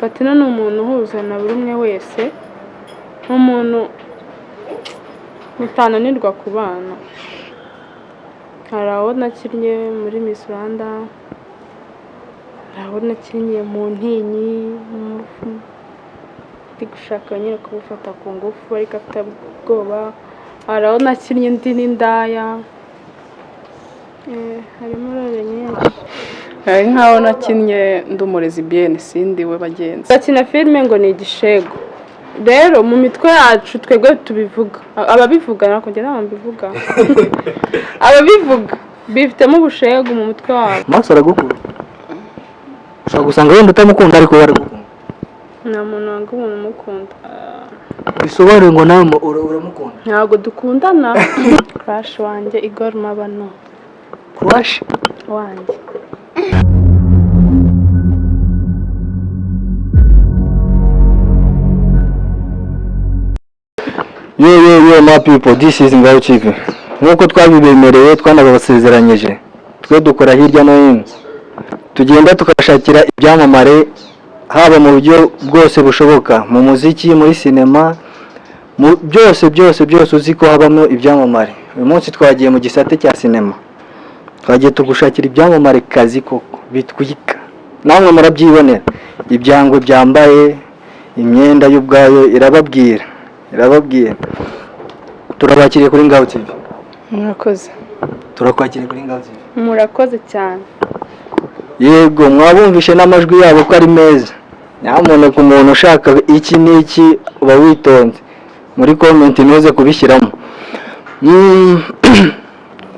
Patino ni umuntu uhuza na buri umwe wese, ni umuntu mutananirwa kubana. Hari aho nakinnye muri Miss Rwanda, hari aho nakinnye mu Ntinyi, ndi gushaka nyine kumufata ku ngufu ariko afite ubwoba, hari aho nakinnye ndi n'indaya, harimo role nyinshi. Hari nk'aho nakinnye ndi umurezi biyeni sindi we bagenzi. Bakina filime ngo ni igishego. Rero mu mitwe yacu twebwe tubivuga, ababivuga ntabwo njye ntabwo mbivuga, ababivuga bifitemo ubushegu mu mutwe wabo. Max aragukunda, ushobora gusanga wenda utamukunda ariko we aragukunda. Nta muntu wanga umuntu umukunda. Bisobanuye ngo nawe uramukunda? Ntabwo dukundana. Crush wanjye Igor Mabano. Crush wanjye. Yo yo yo, my people, this is Ngaho TV. Nk'uko twabibemereye, twanabasezeranyije, twe dukora hirya no hino, tugenda tukashakira ibyamamare haba mu buryo bwose bushoboka, mu muziki, muri sinema, mu byose byose byose uzi ko habamo ibyamamare. Uyu munsi twagiye mu gisate cya sinema, twagiye tugushakira ibyamamare kazi koko bitwika, namwe murabyibonera. Ibyangwe byambaye imyenda y'ubwayo irababwira, irababwira. Turabakiriye kuri Ngaho TV. Murakoze. Turakwakiriye kuri Ngaho TV. Murakoze cyane. Yego, mwabumvishe n'amajwi yabo ko ari meza. Nyamuneka umuntu ushaka iki n'iki uba witonze muri comment, ntuze kubishyiramo.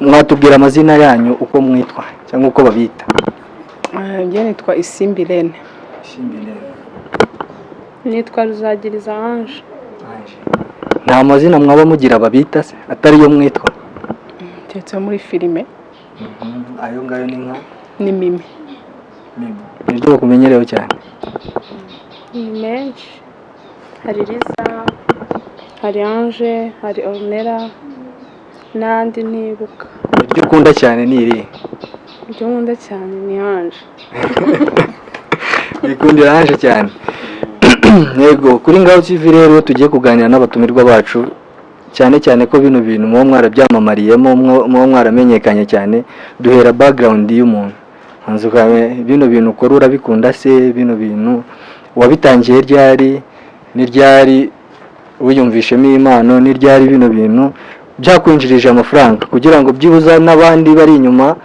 Mwatubwira amazina yanyu uko mwitwa cyangwa uko babita? Njye nitwa Isimbi Irene. Nitwa Ruzagiriza Ange. Nta mazina mwaba mugira babita se atari yo mwitwa? Keretse muri filime. Ayo ngayo ni nka? Ni Mimi. Niryo bakumenyerewe cyane? Ni menshi, hari Liza, hari Ange, hari Ornella n'andi ntibuka. Iryo ukunda cyane ni irihe? Ibyo nkunda cyane ni Ange. Wikundira Ange cyane. Yego, kuri Ngaho TV rero tugiye kuganira n'abatumirwa bacu, cyane cyane ko bino bintu muba mwarabyamamariyemo, muba mwaramenyekanye cyane. Duhera background y'umuntu. Hanze bino bintu ukora urabikunda se? Bino bintu wabitangiye ryari? Ni ryari wiyumvishemo impano? Ni ryari bino bintu byakwinjirije amafaranga, kugira ngo byibuze n'abandi bari inyuma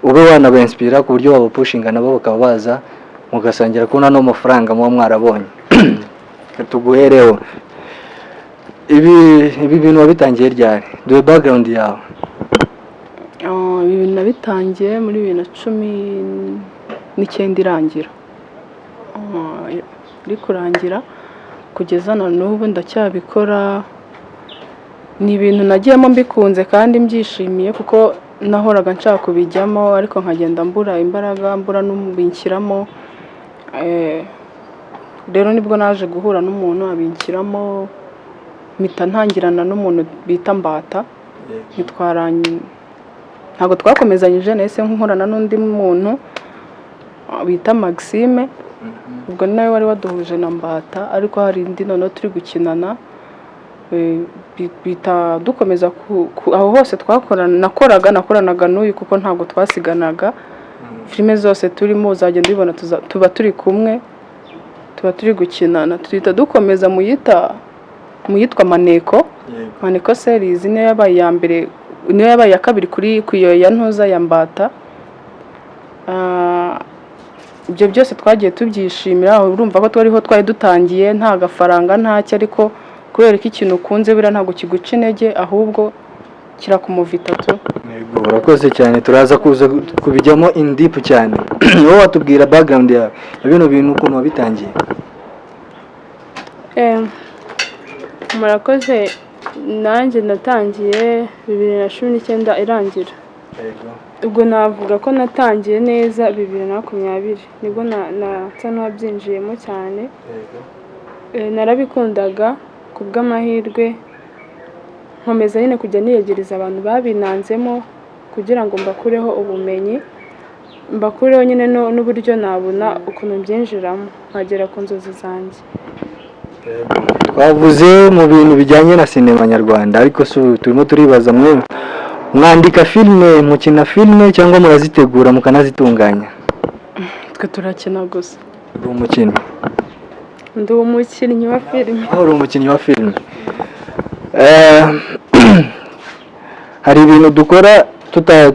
ube wanabainspira ku buryo wabapushinga nabo bakaba baza mugasangira kubona ano mafaranga muba mwarabonye? Tuguhereho, ibi bintu wabitangiye ryari? Duhe background yawe. Ibi bintu nabitangiye muri 2019 irangira. Iri kurangira kugeza na n'ubu ndacyabikora. Ni ibintu nagiyemo mbikunze kandi mbyishimiye, kuko nahoraga nshaka kubijyamo ariko nkagenda mbura imbaraga, mbura n'ubinshyiramo. Rero nibwo naje guhura n'umuntu abinshyiramo, mpita ntangirana n'umuntu bita Mbata. Ntitwaranye, ntabwo twakomezanyije, nahise nkorana n'undi muntu bita Maxime, ubwo ni nawe wari waduhuje na Mbata, ariko hari indi noneho turi gukinana, bita dukomeza aho hose twakorana, nakoranaga n'uyu kuko ntabwo twasiganaga. Filime zose turimo uzagenda ubibona, tuba turi kumwe, tuba turi gukinana. Tuhita dukomeza muyitwa Maneko. Maneko series niyo yabaye iya mbere, niyo yabaye iya kabiri kuri ku iyo ya ntuza ya Mbata. Ibyo byose twagiye tubyishimira. Urumva ko twariho twari dutangiye nta gafaranga ntacyo, ariko kubera ko ikintu ukunze buriya ntabwo kiguca intege, ahubwo kirakumuvita tu. Yego, urakoze cyane, turaza kuza kubijyamo in deep cyane. Wowe watubwira background yawe ya bino bintu ukuntu wabitangiye? Murakoze. Nanjye natangiye 2019 irangira. Ubwo navuga ko natangiye neza 2020, nibwo nasa n'uwabyinjiyemo cyane. Narabikundaga, ku bw'amahirwe nkomeza nyine kujya niyegereza abantu babinanzemo kugira ngo mbakureho ubumenyi. mbakureho nyine n'uburyo nabona ukuntu mbyinjiramo nkagera ku nzozi zanjye. Twavuze mu bintu bijyanye na sinema nyarwanda, ariko si ubu turimo turibaza, mwe mwandika filime, mukina filime cyangwa murazitegura mukanazitunganya? Twe turakina gusa. Uri umukinnyi? Ndi umukinnyi wa filime. Aho uri umukinnyi wa filime. Hari ibintu dukora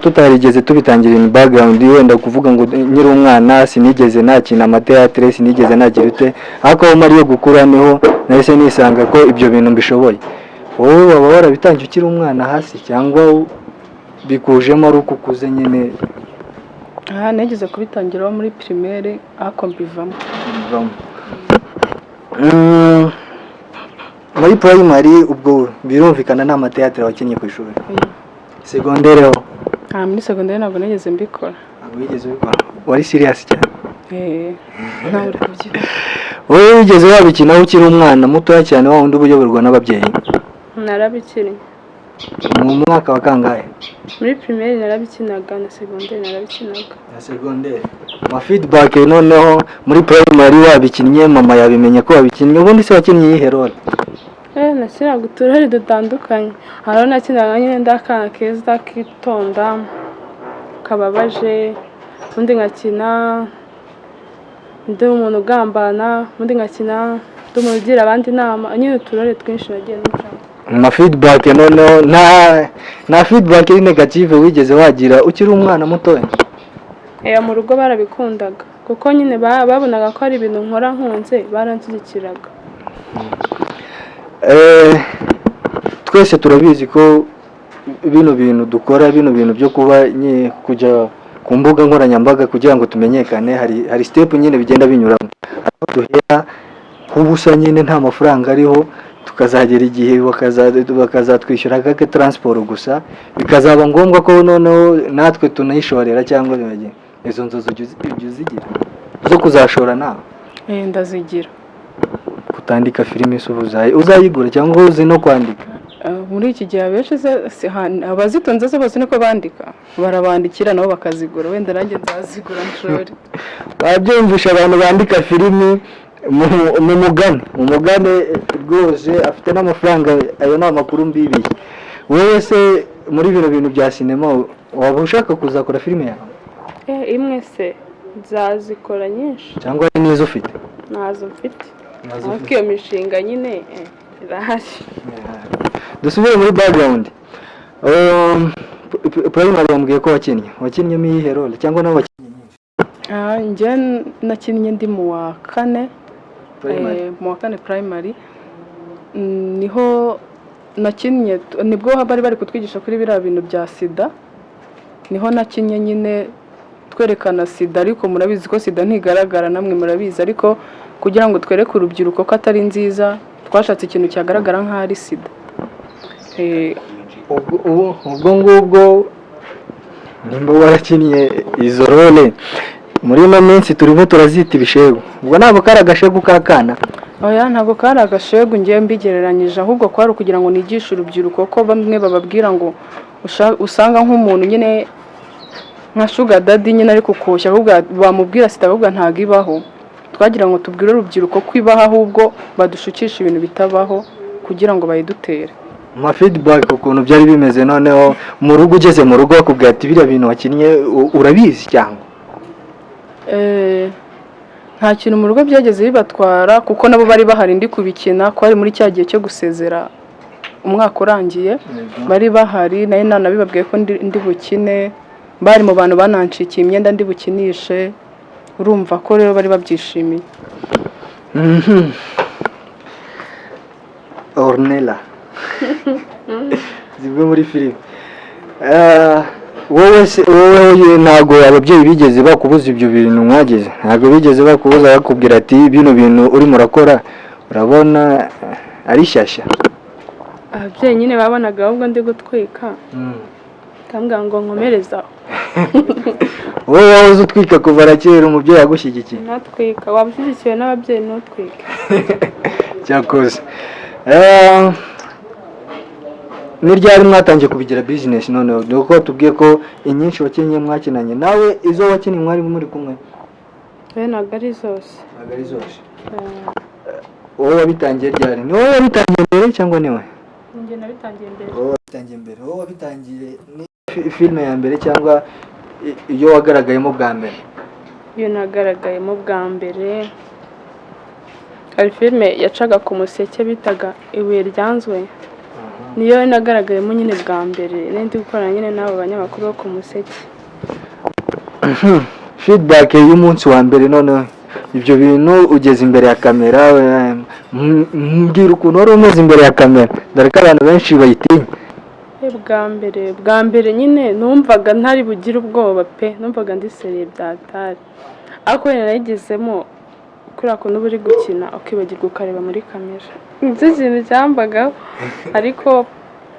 tutarigeze tubitangira in background, wenda kuvuga ngo nkiri umwana sinigeze nakina amateatire, sinigeze nagira ute, ariko aho mariye gukura niho nahise nisanga ko ibyo bintu mbishoboye. Wowe waba warabitangiye ukiri umwana hasi, cyangwa bikujemo ari uko ukuze nyine? Aha nigeze kubitangiraho muri primaire, ariko mbivamo. Bivamo. Muri primary ubwo birumvikana nta mateatire wakinnye ku ishuri. Segondere ho? Aha muri segonderi ntabwo nigeze mbikora. Ntabwo wigeze ubikora, wari serious cyane. Eh, ntawe uri kubyibuka. Wowe wigeze wabikinaho ukiri umwana mutoya cyane, wa wundi uba uyoborwa n'ababyeyi? Narabikinnye. Mu mwaka wa kangahe? Muri primaire narabikinaga, na segonderi narabikinaga. Na segonderi. Ma feedback noneho muri primary wabikinnye, mama yabimenye ko wabikinnye? Ubundi se wakinnye iyihe role? Nakinaga uturori dutandukanye. Hari aho nakinaga nyine ndi akana keza kitonda kababaje, ubundi nkakina ndi umuntu ugambana, ubundi nkakina ndi umuntu ugira abandi inama, nyine uturori twinshi nagiye nicamo. Ma feedback noneho, nta feedback iri negative wigeze wagira ukiri umwana mutoya? Mu rugo barabikundaga, kuko nyine babonaga ko ari ibintu nkora nkunze, baranshyigikiraga. Twese turabizi ko bino bintu dukora, bino bintu byo kuba kujya ku mbuga nkoranyambaga kugira ngo tumenyekane, hari step nyine bigenda binyuramo. Aho duhera ubusa nyine, nta mafaranga ariho, tukazagera igihe bakazatwishyura kake transport gusa, bikazaba ngombwa ko noneho natwe tunayishorera cyangwa bimage. Izo nzozi ujya uzigira zo kuzashora nawe? Ndazigira. Kutandika filime se, ubu uzayigura cyangwa uzi no kwandika? Muri iki gihe abenshi abazitunze se bose niko bandika, barabandikira nabo bakazigura. Wenda nanjye nzazigura nshore. Babyumvisha, abantu bandika filimi mu mugane rwose afite n'amafaranga. Ayo ni amakuru mbibiye. Wowe se muri bino bintu bya sinema waba ushaka kuzakora filime yawe? Imwe se? Nzazikora nyinshi. Cyangwa hari n'izo ufite? Ntazo mfite. Ntazo Ariko ufite. iyo mishinga nyine irahari. Dusubire muri background. Primary wambwiye ko wakinnye, wakinnyemo iyihe role, cyangwa nawe wakinnye nyinshi? Ah, njye nakinnye ndi mu wa kane. Primary. Mu wa kane primary. Niho nakinnye, nibwo bari bari kutwigisha kuri biriya bintu bya sida, niho nakinnye nyine twerekana sida. Ariko murabizi ko sida ntigaragara, namwe murabizi, ariko kugira ngo twereke urubyiruko ko atari nziza, twashatse ikintu cyagaragara nk'aho ari sida. Ubwo ngubwo nimba warakinnye izo role, muri ino minsi turimo turazita ibishegu, ubwo ntabwo kari agashegu k'akana? Oya, ntabwo kari agashegu ngiye mbigereranyije, ahubwo kwari ukugira ngo nigishe urubyiruko ko bamwe bababwira ngo usanga nk'umuntu nyine nka sugar daddy nyine ari kukoshya, ahubwo bamubwira sida, ahubwo ntabwo ibaho. Twagira ngo tubwire urubyiruko ko ibaho, ahubwo badushukisha ibintu bitabaho kugira ngo bayidutere. Ma feedback ukuntu byari bimeze noneho mu rugo, ugeze mu rugo bakubwira ati biriya bintu wakinnye urabizi cyangwa? Nta kintu mu rugo byageze bibatwara, kuko nabo bari bahari ndi kubikina, ko ari muri cya gihe cyo gusezera umwaka urangiye, bari bahari. Nayo nanabibabwiye ko ndi bukine, bari mu bantu bananshikiye imyenda ndi bukinishe. Urumva ko rero bari babyishimiye. Ornella, zimwe muri filime. Wowe se, wowe ntabwo ababyeyi bigeze bakubuza ibyo bintu mwagize? Ntabwo bigeze bakubuza, bakubwira ati bino bintu urimo urakora urabona ari shyashya? Ababyeyi nyine babonaga ahubwo ndi gutwika, bakambwira ngo nkomereze aho. Wowe wahoze utwika kuva na kera, umubyeyi agushyigikiye? Ntatwika, waba ushyigikiwe n'ababyeyi ntutwike. Cyakoze. Ni ryari mwatangiye kubigira business noneho? Ni uko tubwiye ko inyinshi wakinnye mwakinanye nawe, izo wakinnye mwari muri kumwe? We, ntabwo ari zose. Ntabwo ari zose. Wowe wabitangiye ryari? Ni wowe wabitangiye mbere cyangwa ni we? Njye nabitangiye mbere. Wowe wabitangiye mbere. Wowe wabitangiye ni filime ya mbere cyangwa iyo wagaragayemo bwa mbere? Iyo nagaragayemo bwa mbere, hari filime yacaga ku Museke bitaga Ibuye Ryanzwe, niyo nagaragayemo nyine bwa mbere. Nari ndi gukorana nyine n'abo banyamakuru bo ku Museke. Feedback y'umunsi wa mbere noneho, ibyo bintu ugeze imbere ya kamera, mbwira ukuntu wari umeze imbere ya kamera, dore ko abantu benshi bayitinya. Bwa mbere nyine numvaga ntari bugire ubwoba pe, numvaga ndi sérieux byatari, ariko wenda nayigezemo kuriya kuntu uba uri gukina ukibagirwa ukareba muri kamera, nicyo kintu cyambagaho, ariko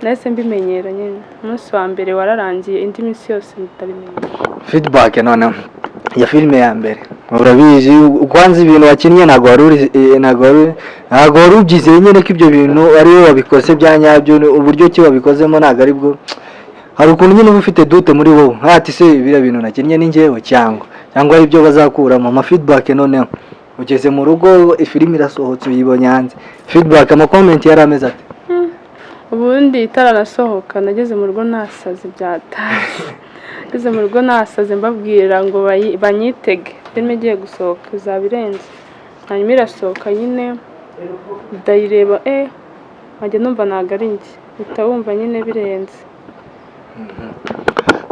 nahise mbimenyera nyine. Umunsi wa mbere wararangiye, indi minsi yose ndabimenyera. Feedback noneho ya filime ya mbere, urabizi kwanza ibintu wakinnye ntabwo wari ubyizeye nyine ko ibyo bintu ari wowe wabikoze bya nyabyo. Uburyo ki wabikozemo ntabwo ari bwo. Hari ukuntu nyine uba ufite doute muri wowe, ati: "Se biriya bintu nakinnye ni njyewe cyangwa ari ibyo bazakuramo?" Ama feedback noneho ugeze mu rugo, ifilime irasohotse, uyibonye hanze, feedback, ama comment yari ameze ate? Ubundi itaranasohoka nageze mu rugo nasaze byataye. Ngeze mu rugo nasaze, mbabwira ngo banyitege, filime igiye gusohoka izaba irenze. Hanyuma irasohoka nyine, ndayireba, nkajya numva ntabwo ari njye, uhita wumva nyine birenze.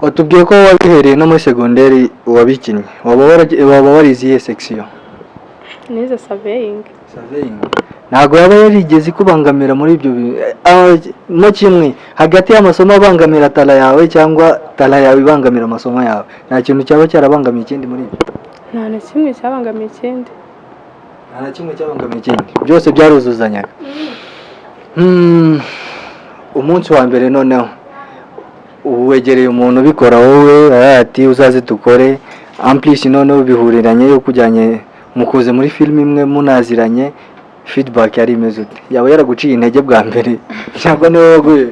Watubwiye ko wabihereye no muri segonderi wabikinnye, waba warize iyihe section? Nize surveying. Ntabwo yaba yarigeze ikubangamira muri ibyo mo kimwe hagati y'amasomo abangamira talent yawe, cyangwa talent yawe ibangamira amasomo yawe? Nta kintu cyaba cyarabangamiye ikindi muri ibyo? Nta na kimwe cyabangamiye ikindi. Nta na kimwe cyabangamiye ikindi, byose byaruzuzanyaga. Umunsi wa mbere noneho ubu wegereye umuntu ubikora, wowe ati: "Uzaze dukore." En plus noneho bihuriranye yo kujyanye mukoze muri filime imwe, munaziranye, feedback yari imeze ute? Yaba yaraguciye intege bwa mbere cyangwa niwe waguye?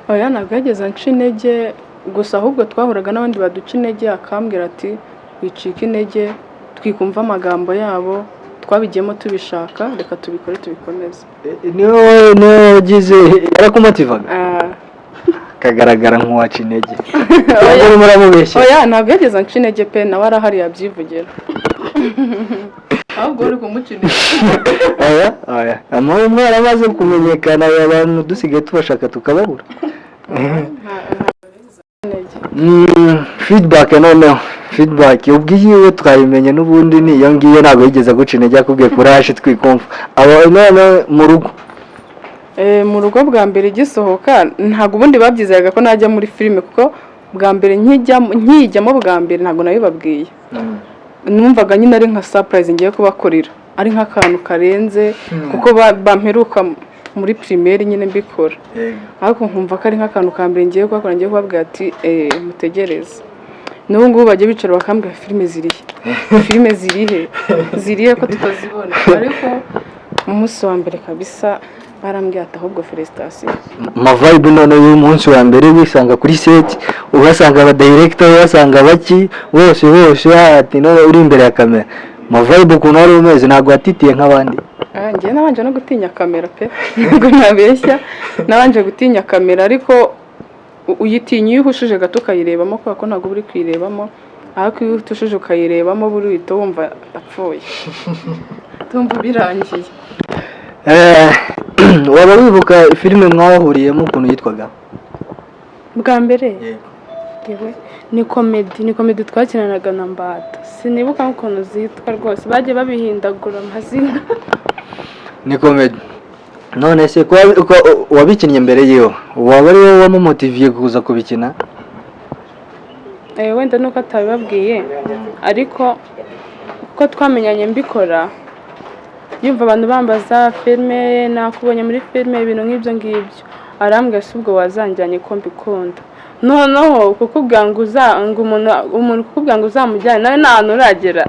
Oya, ntabwo yageze anca intege, gusa ahubwo twahuraga n'abandi baduca intege akambwira ati: "Wicika intege, twikumva amagambo yabo, twabigiyemo tubishaka, reka tubikore tubikomeze." Niwe wagize yarakumotivaga? Ah. Kagaragara nk'uwaca intege, cyangwa urimo uramubeshya? Oya, ntabwo yageze anca intege pe, nawe arahari yabyivugira, ahubwo uri kumuca intege. Oya oya, amahoro mwaramaze kumenyekana, abantu dusigaye tubashaka tukababura. Intege. Feedback noneho, feedback ubwo iyiwe twayimenye n'ubundi ni iyo ngiyo, ntabwo yigeze aguca intege, akubwiye courage, twikumva abo. Noneho mu rugo? Mu rugo bwa mbere igisohoka, ntabwo ubundi babyizeraga ko najya muri filime, kuko bwa mbere nkijyamo bwa mbere ntabwo nabibabwiye. Numvaga nyine ari nka surprise ngiye kubakorera, ari nk'akantu karenze, kuko bamperuka muri primaire nyine mbikora, ariko nkumva ko ari nk'akantu ka mbere ngiye kubakora, ngiye kubabwira ati: "Mutegereze." N'ubu ngubu bajya bicara bakambwira: "Filime zirihe? Filime zirihe? Zirihe ko tutazibona?" Ariko mu munsi wa mbere kabisa barambwiye ati: "Ahubwo félicitations." Ma vibe none y'umunsi wa mbere, wisanga kuri set, uhasanga aba director, uhasanga baki bose bose, ati none uri imbere ya kamera, ma vibe ukuntu wari umeze, ntabwo watitiye nk'abandi? Ah, njyewe nabanje no gutinya kamera pe, ntabwo nabeshya, nabanje gutinya kamera, ariko uyitinya iyo uhushije gato ukayirebamo, kubera ko ntabwo uba uri kuyirebamo, ariko iyo utushije ukayirebamo buri uhita wumva ndapfuye, tumva birangiye. Waba wibuka filime mwahuriyemo ukuntu yitwaga? Bwa mbere? Yewe, ni comedy twakinanaga na Mbata. Sinibuka ukuntu zitwa rwose, bagiye babihindagura amazina. Ni comedy. None se ko wabikinnye mbere yiwe, waba ari wowe wamumotiviye kuza kubikina? Wenda nuko atabibabwiye, ariko uko twamenyanye mbikora, yumva abantu bambaza filime, nakubonye muri filime, ibintu nk'ibyo ngibyo, arambwira: "Se ubwo wazanjyanye ko mbikunda?" Noneho kukubwira ngo uza ngo umuntu kukubwira ngo uzamujyane nawe nta hantu uragera,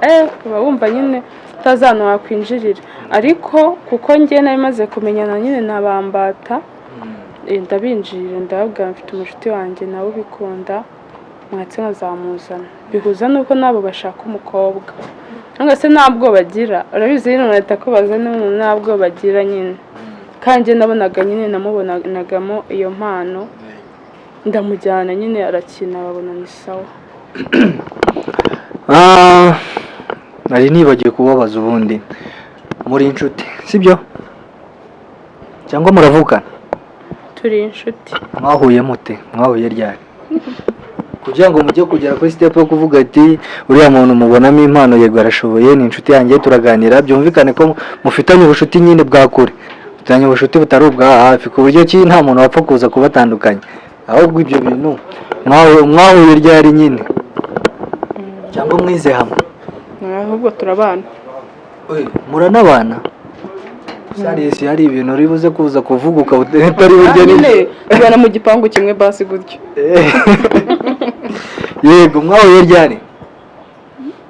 uba wumva nyine utazi ahantu wakwinjirira, ariko kuko njye nari maze kumenyana nyine na Bambata. Ndabinjirira, ndababwira mfite umushuti wanjye nawe ubikunda, mwatse nkazamuzana. Bihuza nuko nabo bashaka umukobwa, cyangwa se nta bwoba agira. Urabizi nyine, umuntu ahita akubaza n'umuntu nta bwoba agira nyine. Kandi njye nabonaga nyine, namubonagamo iyo mpano, ndamujyana nyine arakina, babona ni sawa. Ah, nari nibagiwe kubabaza, ubundi muri inshuti, sibyo, cyangwa muravukana? Turi inshuti. Mwahuye mute? Mwahuye ryari kugira ngo mujye kugera kuri step yo kuvuga ati uriya muntu mubonamo impano, yego arashoboye, ni inshuti yanjye, turaganira, byumvikane ko mufitanye ubucuti nyine bwa kure, mufitanye ubucuti butari ubwa hafi, ku buryo ki nta muntu wapfa kuza kubatandukanya? Ahubwo ibyo bintu mwahuye ryari nyine, cyangwa mwize hamwe? Ahubwo turabana. Muranabana? Sarisi, hari ibintu uri buze kuza kuvuga ukaba utari buryo. Nyine tubana mu gipangu kimwe basi gutyo. Yego, mwahuye ryari?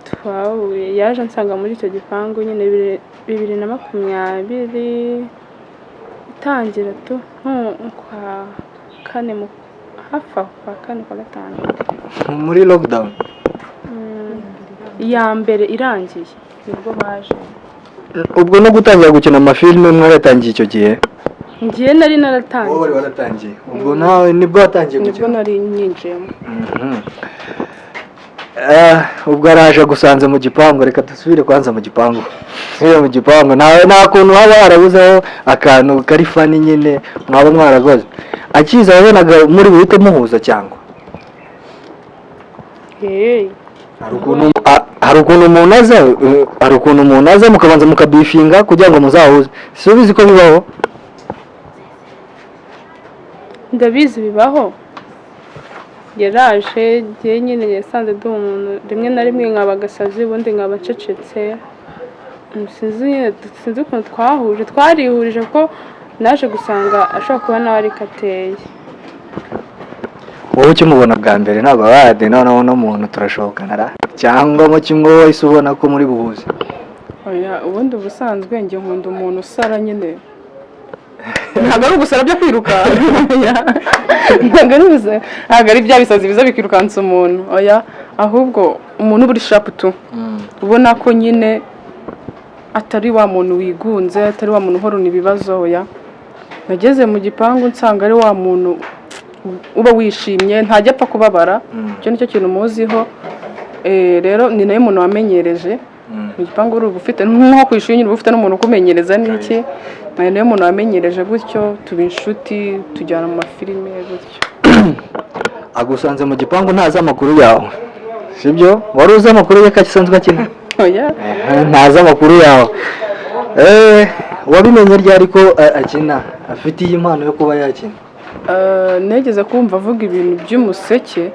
Twahuye, yaje ansanga muri icyo gipangu nyine 2020 itangira tu, nko kwa kane, mu hafi aho kwa kane, kwa gatanu. Muri lockdown? Iya mbere irangiye nibwo baje. Ubwo no gutangira gukina amafilime mwaratangiye icyo gihe? Ngiye nari naratangiye. Wowe wari waratangiye, ubwo nawe nibwo watangiye Nibwo gukina? nari nyinjiyemo. Ubwo araje agusanze mu gipangu. Reka dusubire kwanza mu gipangu. Dusubire mu gipangu, ntawe, nta kuntu haba harabuzeho akantu kari funny nyine mwaba mwaragoze. Akiza wabonaga muri buhite muhuza cyangwa? Hey. Hari ukuntu umuntu aza, hari ukuntu umuntu aza mukabanza mukabifinga kugira ngo muzahuze. Si ubizi ko bibaho? Ndabizi, bibaho. Yaraje, ngiye nyine yasanze ndi umuntu rimwe na rimwe nkaba agasazi, ubundi nkaba ncecetse. Sinzi nyine, sinzi ukuntu twahuje, twarihurije kuko naje gusanga ashobora kuba nawe ariko ateye. Wowe ukimubona bwa mbere ntabwo wade noneho uno muntu turashokana ra, cyangwa mo kimwe wowe wahise ubona ko muri buhuze? Oya, ubundi ubusanzwe njye nkunda umuntu usara nyine. Ntabwo ari ugusara byo kwiruka. Oya. Ntabwo ari bya bisazi biza bikirukansa umuntu, oya, ahubwo umuntu uba uri sharp tu, ubona ko nyine atari wa muntu wigunze, atari wa muntu uhorana ibibazo. Oya, nageze mu gipangu nsanga ari wa muntu uba wishimye, ntajya apfa kubabara. Icyo nicyo kintu muziho. Rero ni nawe muntu wamenyereje mu gipangu. Uri ufite nko ku ishuri nyine uba ufite n'umuntu ukumenyereza n'iki, ni nawe muntu wamenyereje gutyo, tuba inshuti, tujyana mu mafilime gutyo. Agusanze mu gipangu ntazi amakuru yawe, sibyo? Wari uzi amakuru ye ko asanzwe akina? Oya. Ntazi amakuru yawe. Wabimenye ryari ko akina, afite iyi mpano yo kuba yakina? Nigeze kumva avuga ibintu by'umuseke,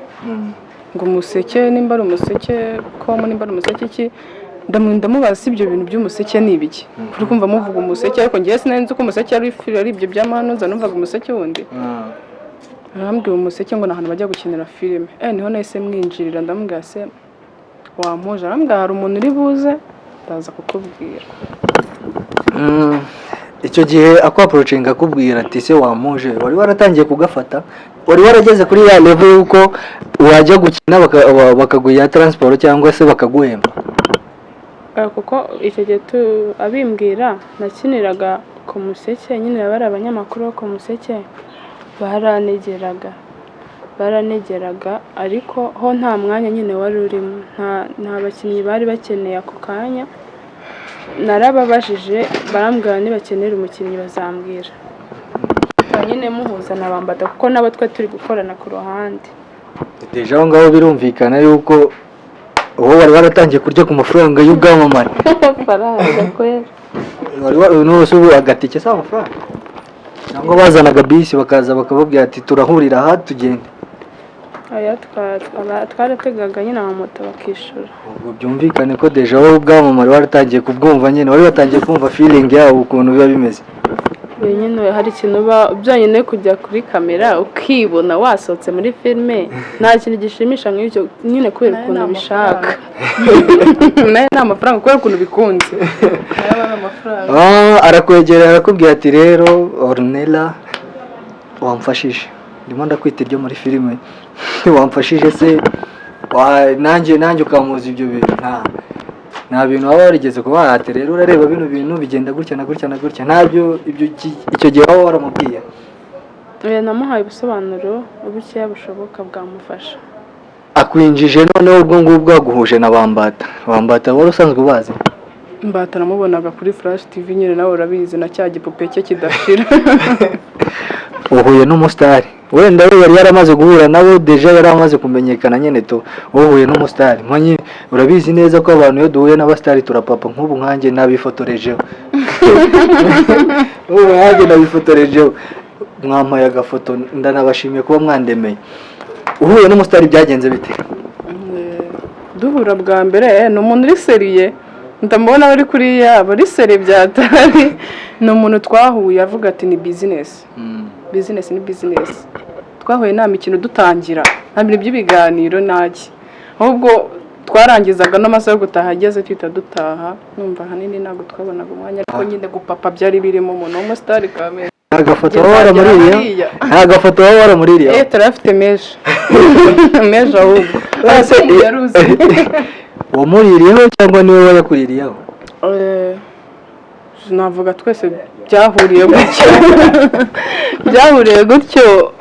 ngo umuseke, nimba ari umuseke com, nimba ari umuseke iki. Ndamubaza si ibyo bintu by'umuseke ni ibiki, kuri kumva muvuga umuseke, ariko ngewe sinari nzi ko umuseke ari filime, ari ibyo by'amanuza, numvaga umuseke wundi. Arambwira umuseke ngo ni ahantu bajya gukinira filime. Niho nahise mwinjirira, ndamubwira se wampuje, arambwira hari umuntu uri buze, ndaza kukubwira. Icyo gihe akwapproachinga akubwira ati se wampuje, wari waratangiye kugafata? Wari warageze kuri ya level y'uko wajya gukina bakaguha iya transport cyangwa se bakaguhemba? Kuko icyo gihe abimbwira nakiniraga ku Museke nyine, bari abanyamakuru bo ku Museke, baranegeraga, ariko ho nta mwanya nyine wari urimo, nta bakinnyi bari bakeneye ako kanya. Narababajije barambwira nibakenera umukinnyi bazambwira. Nyine muhuza na Bambada kuko nabo twe turi gukorana ku ruhande. Déjà aho ngaho birumvikana yuko wowe wari waratangiye kurya ku mafaranga y'ubwamamare. Amafaranga kwera. None ubu agatike si amafaranga? Cyangwa bazanaga bisi bakaza bakababwira ati turahurira aha tugende? Oya, twarategaga nyine amamoto bakishyura. Ubwo byumvikane ko déjà wowe ubwamamare waratangiye kubwumva nyine, wari watangiye kumva feeling yawo ukuntu biba bimeze. Iyo nyine hari ikintu uba byonyine kujya kuri kamera ukibona wasohotse muri filime, nta kintu gishimisha nk'icyo nyine, kubera ukuntu ubishaka. Nayo ni amafaranga kubera ukuntu bikunze, nayo aba ari amafaranga. Ah, arakwegera arakubwira ati rero Ornella. Wamfashije, ndimo ndakwita iryo muri filime, wamfashije se nanjye ukampuza ibyo bintu, nta bintu waba warigeze kuba wahate? Rero urareba bino bintu bigenda gutya na gutya na gutya, ntabyo ibyo icyo gihe waba waramubwiye? Namuhaye ubusobanuro bukeya bushoboka bwamufasha. Akwinjije noneho ubwo ngubwo aguhuje na Bambata. Bambata wari usanzwe ubazi? Mbata namubonaga kuri Flash TV nyine, nawe urabizi, na cya gipupe cye kidashira. Uhuye n'umusitari, wenda we yari yaramaze guhura nabo déjà, yari amaze kumenyekana nyine to. Wowe uhuye n'umusitari mpanyi, urabizi neza ko abantu iyo duhuye n'abasitari turapapa. Nk'ubu nkanjye nabifotorejeho, nk'ubu nkanjye nabifotorejeho, mwampaye agafoto, ndanabashimiye kuba mwandemeye. Uhuye n'umusitari byagenze bite? Duhura bwa mbere, ni umuntu uri sérieux, ndamubona ari kuriya, aba ari sérieux byatari. Ni umuntu twahuye avuga ati ni business, business ni business. Twahuye nta mikino, dutangira nta bintu by'ibiganiro ntaki, ahubwo twarangizaga n'amasaha yo gutaha ageze tuhita dutaha. Numva ahanini ntabwo twabonaga umwanya, ariko nyine gupapa byari birimo, umuntu w'umusitari kamere. Nta gafoto waba waramuririyeho? Nta gafoto waba waramuririyeho? Turayafite menshi menshi ahubwo. Yaruzi. Wamuririyeho cyangwa niwe wayakuririyeho? Navuga twese byahuriye gutyo, byahuriye gutyo,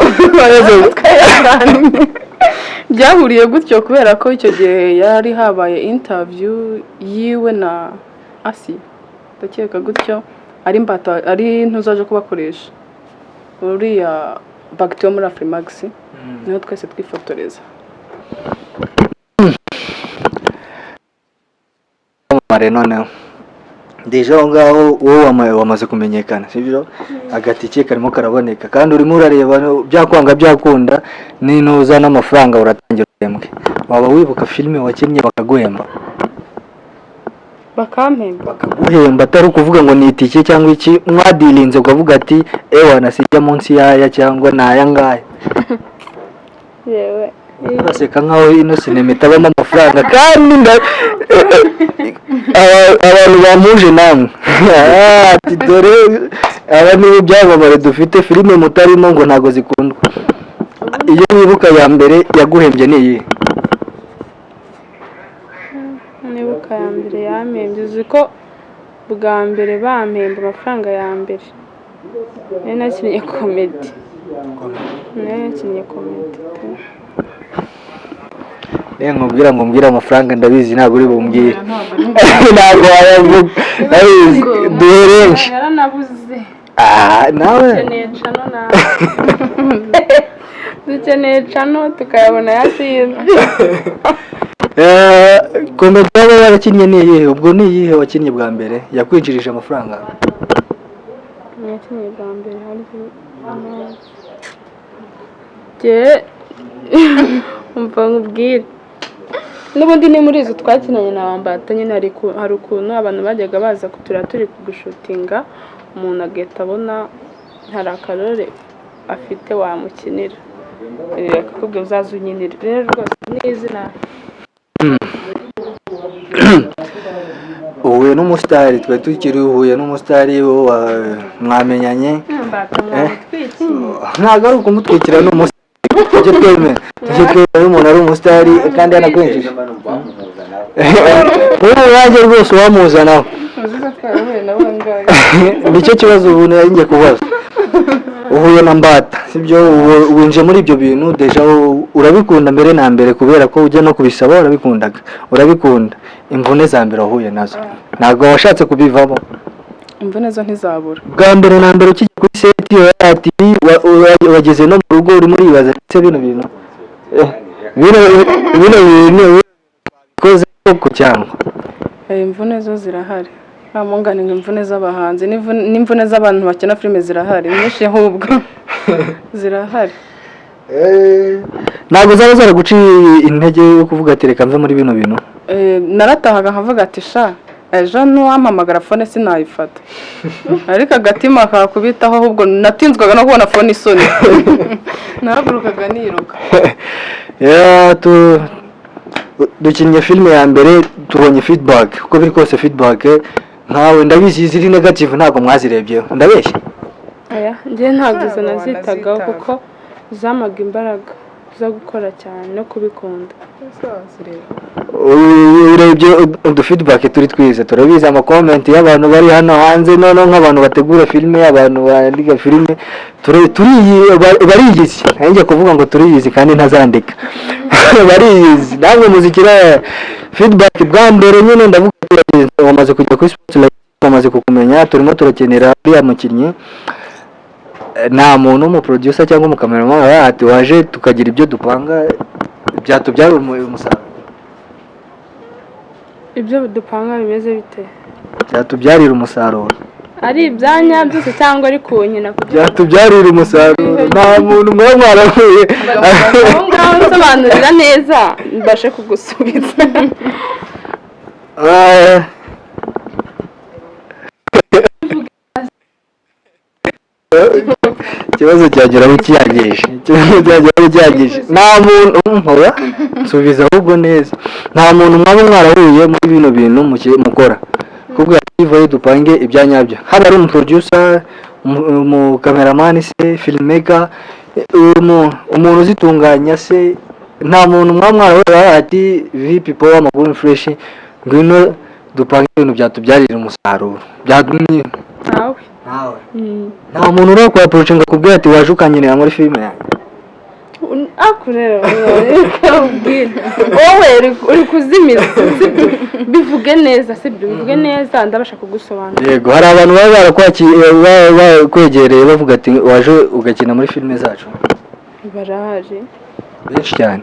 byahuriye gutyo, kubera ko icyo gihe yari habaye interview yiwe na Asi, ndakeka gutyo, ari Mbata, ari ntuzaje kubakoresha uriya bagiti wo muri Afrimax, niho twese twifotoreza. Mare noneho déjà aho ngaho wowe wamaze kumenyekana, sibyo? Agatike karimo karaboneka kandi urimo urareba byakwanga byakunda, ninuza n'amafaranga uratangira uhembwe. Waba wibuka filime wakinnye bakaguhemba? Bakampemba? Bakaguhemba, atari ukuvuga ngo ni itike cyangwa iki, mwadirinze ukavuga ati ewa nasijya munsi y'aya cyangwa ni aya ngaya. Yewe. Uraseka nkaho ino sinema itabamo amafaranga, kandi abantu bampuje namwe. Ati dore aba nibo byamamare dufite, filime mutarimo ngo ntabwo zikundwa. Iyo wibuka ya mbere yaguhembye ni iyihe? Nibuka ya mbere yampembye, uzi ko bwa mbere bampemba amafaranga ya mbere nari nakinnye comedy, nari nakinnye comedy pe. Niyo nkubwira ngo mbwire amafaranga, ndabizi ntabwo uri bumbwire, ntabwo wayavuga, ndabizi. Duhe benshi. Yaranabuze. Ah, nawe. Dukeneye channel nawe, dukeneye channel tukayabona yashinze. Comedy waba warakinnye ni iyihe ubwo? Ni iyihe wakinnye bwa mbere yakwinjirije amafaranga? Nakinnye bwa mbere hari jye, umva nkubwire, n'ubundi ni muri izo twakinanye na Wambata nyine. Hari ukuntu abantu bajyaga baza kutureba turi gushutinga, umuntu agahita abona hari akarore afite wamukinira, akakubwira uzaze unkinire. Rero rwose n'izina. Uhuye n'umusitari, twari tukiri uhuye n'umusitari mwamenyanye. Mbata mwamutwikiye. Ntabwo ari ukumutwikira, ni umusitari, tujye twemera iyo umuntu ari umusitari kandi yanakwinjije. Nk'ubu nanjye rwose uwamuzanaho. Uzi ko twarahuye na bangahe? Nicyo kibazo ubu nari ngiye kubaza. Uhuye na Mbata, sibyo? Winjiye muri ibyo bintu déjà urabikunda mbere na mbere, kubera ko ujya no kubisaba urabikundaga, urabikunda. Imvune za mbere wahuye nazo, ntabwo washatse kubivamo? Imvune zo ntizabura. Bwa mbere na mbere ukijya kuri set, ati wageze no mu rugo urimo uribaza ndetse bino bintu, bino bintu bikoze koko cyangwa? Imvune zo zirahari, nta mpungane ngo imvune z'abahanzi n'imvune z'abantu bakina filime zirahari nyinshi, ahubwo zirahari. Ntabwo zaba zaraguciye intege yo kuvuga ati reka mve muri bino bintu? Naratahaga nkavuga ati sha, ejo nuwampamagara phone sinayifata, ariko agatima kakubitaho. Ahubwo natinzwaga no kubona phone isoni, narahagurukaga niruka. Yeah, dukinnye filime ya mbere, tubonye feedback. Uko biri kose feedback, nkawe ndabizi ziri negative, ntabwo mwazirebyeho, ndabeshya? Oya, njye ntabwo izo Ntabwo nazitagaho wanazitaga. kuko zamaga imbaraga zo gukora cyane no kubikunda. Ese wazireba? Urebye udu feedback turi twiza, turabizi, ama comment y'abantu bari hano hanze, noneho nk'abantu bategura filime, abantu bandika filime, bariyizi. Nanjye kuvuga ngo turiyizi kandi ntazandika, bariyizi. Namwe muzikira feedback bwa mbere nyine. Ndavuga turageze, wamaze kujya kuri Spotlight, bamaze kukumenya, turimo turakenera uriya mukinnyi. Nta muntu w'umuproducer cyangwa umucameraman ati waje tukagira ibyo dupanga byatubyara umusaruro? Ibyo dupanga bimeze bite? Byatubyarira umusaruro. Ari ibyanya byose cyangwa ari kunkina kugira Byatubyarira umusaruro. Nta muntu muba mwarahuye? Aho ngaho nsobanurira neza mbashe kugusubiza. Ah. Ikibazo cyagera ukiyangije, ikibazo cyagera ukiyangije. Nta muntu nkora nsubiza ahubwo neza. Nta muntu mwaba mwarahuye muri bino bintu mukora kubwa ivayo dupange ibya nyabyo, haba ari umuproducer, umucameraman se, filmmaker, umuntu uzitunganya se, nta muntu mwaba mwarahuye ati VP Power, amakuru fresh, ngwino dupange ibintu byatubyarira umusaruro byadumye? Ntawe. Ntawe? Nta muntu urakwapproachinga akubwira ati waje ukankenera muri filime yanjye? Ako rero reka ubwire, wowe uri kuzimiza, sibyo? Bivuge neza, sibyo? Bivuge neza, ndabasha kugusobanurira. Yego, hari abantu baba barakwakiriye, bakwegereye, bavuga ati waje ugakina muri filime zacu? Barahari. Benshi cyane.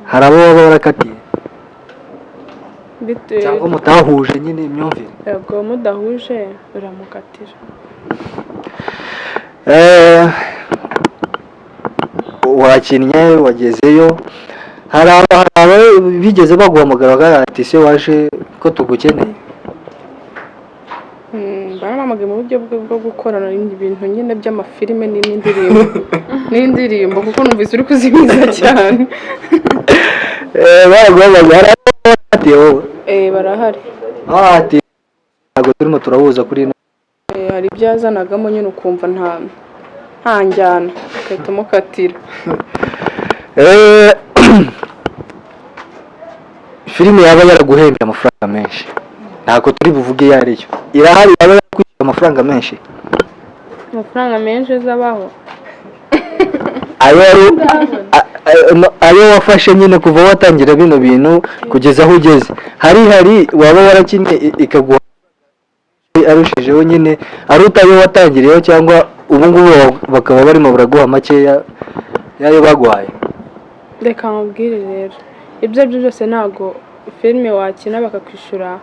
Hari abo baba barakatiye Bitewe cyangwa mutahuje nyine imyumvire? Yego, mudahuje uramukatira. Wakinnye, wagezeyo, hari aba bigeze baguhamagara bakagira ati se waje ko tugukeneye? Barampamagaye mu buryo bwo gukorana ibintu nyine by'amafilime n'indirimbo, kuko numvise uri kuzimiza cyane. Baraguhamagaye? Hari abo bakatiye wowe? Barahari. Ah, ati ntabwo turimo turahuza kuri ino. Hari ibyo yazanagamo nyine ukumva nta njyana, ugahita umukatira. Filime yaba yaraguhembye amafaranga menshi, ntabwo turi buvuge iyo ariyo, irahari yaba yarakwishyuye amafaranga menshi? Amafaranga menshi azabaho? Ayo no, ayo wafashe nyine kuva watangira bino bintu kugeza aho ugeze, hari waba warakinnye ikaguha arushijeho nyine, aruta ayo watangiriyeho, cyangwa ubu ngubu bakaba barimo baraguha makeya y'ayo baguhaye? Reka nkubwire rero, ibyo ari byo byose ntabwo filime wakina bakakwishyura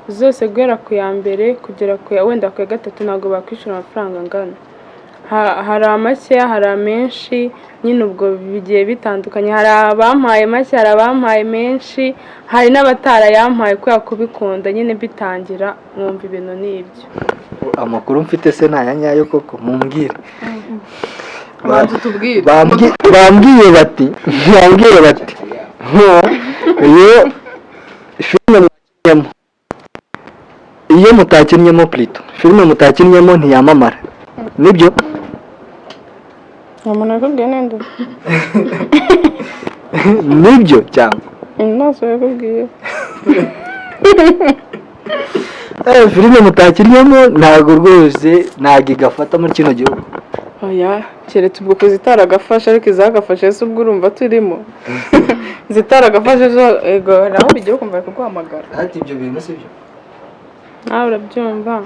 zose, guhera ku ya mbere kugera ku ya wenda ku ya gatatu, ntabwo bakwishyura amafaranga angana. Hari amakeya, hari amenshi nyine, ubwo bigiye bitandukanye. Hari abampaye make, hari abampaye menshi, hari n'abatarayampaye kubera kubikunda nyine bitangira mwumva ibintu ni ibyo. Amakuru mfite se ni aya nyayo koko? Mumbwire. Banza utubwire. Bambwiye bati iyo filime mwakinnyemo, iyo mutakinnyemo, plutôt filime mutakinnyemo ntiyamamara, nibyo? Nta muntu yakubwiye nenda. Nibyo cyangwa? Amaso yakubwiye. Filime mutakinnyemo ntabwo rwose, ntabwo igafata muri kino gihugu. Oya, keretse ubwo kuzitaragafashe, ariko izagafashe se ubwo urumva turimo izitaragafashe zo? Ego, naho bigiye ukumva bari kuguhamagara. Ati ibyo bintu si byo? Nawe urabyumva,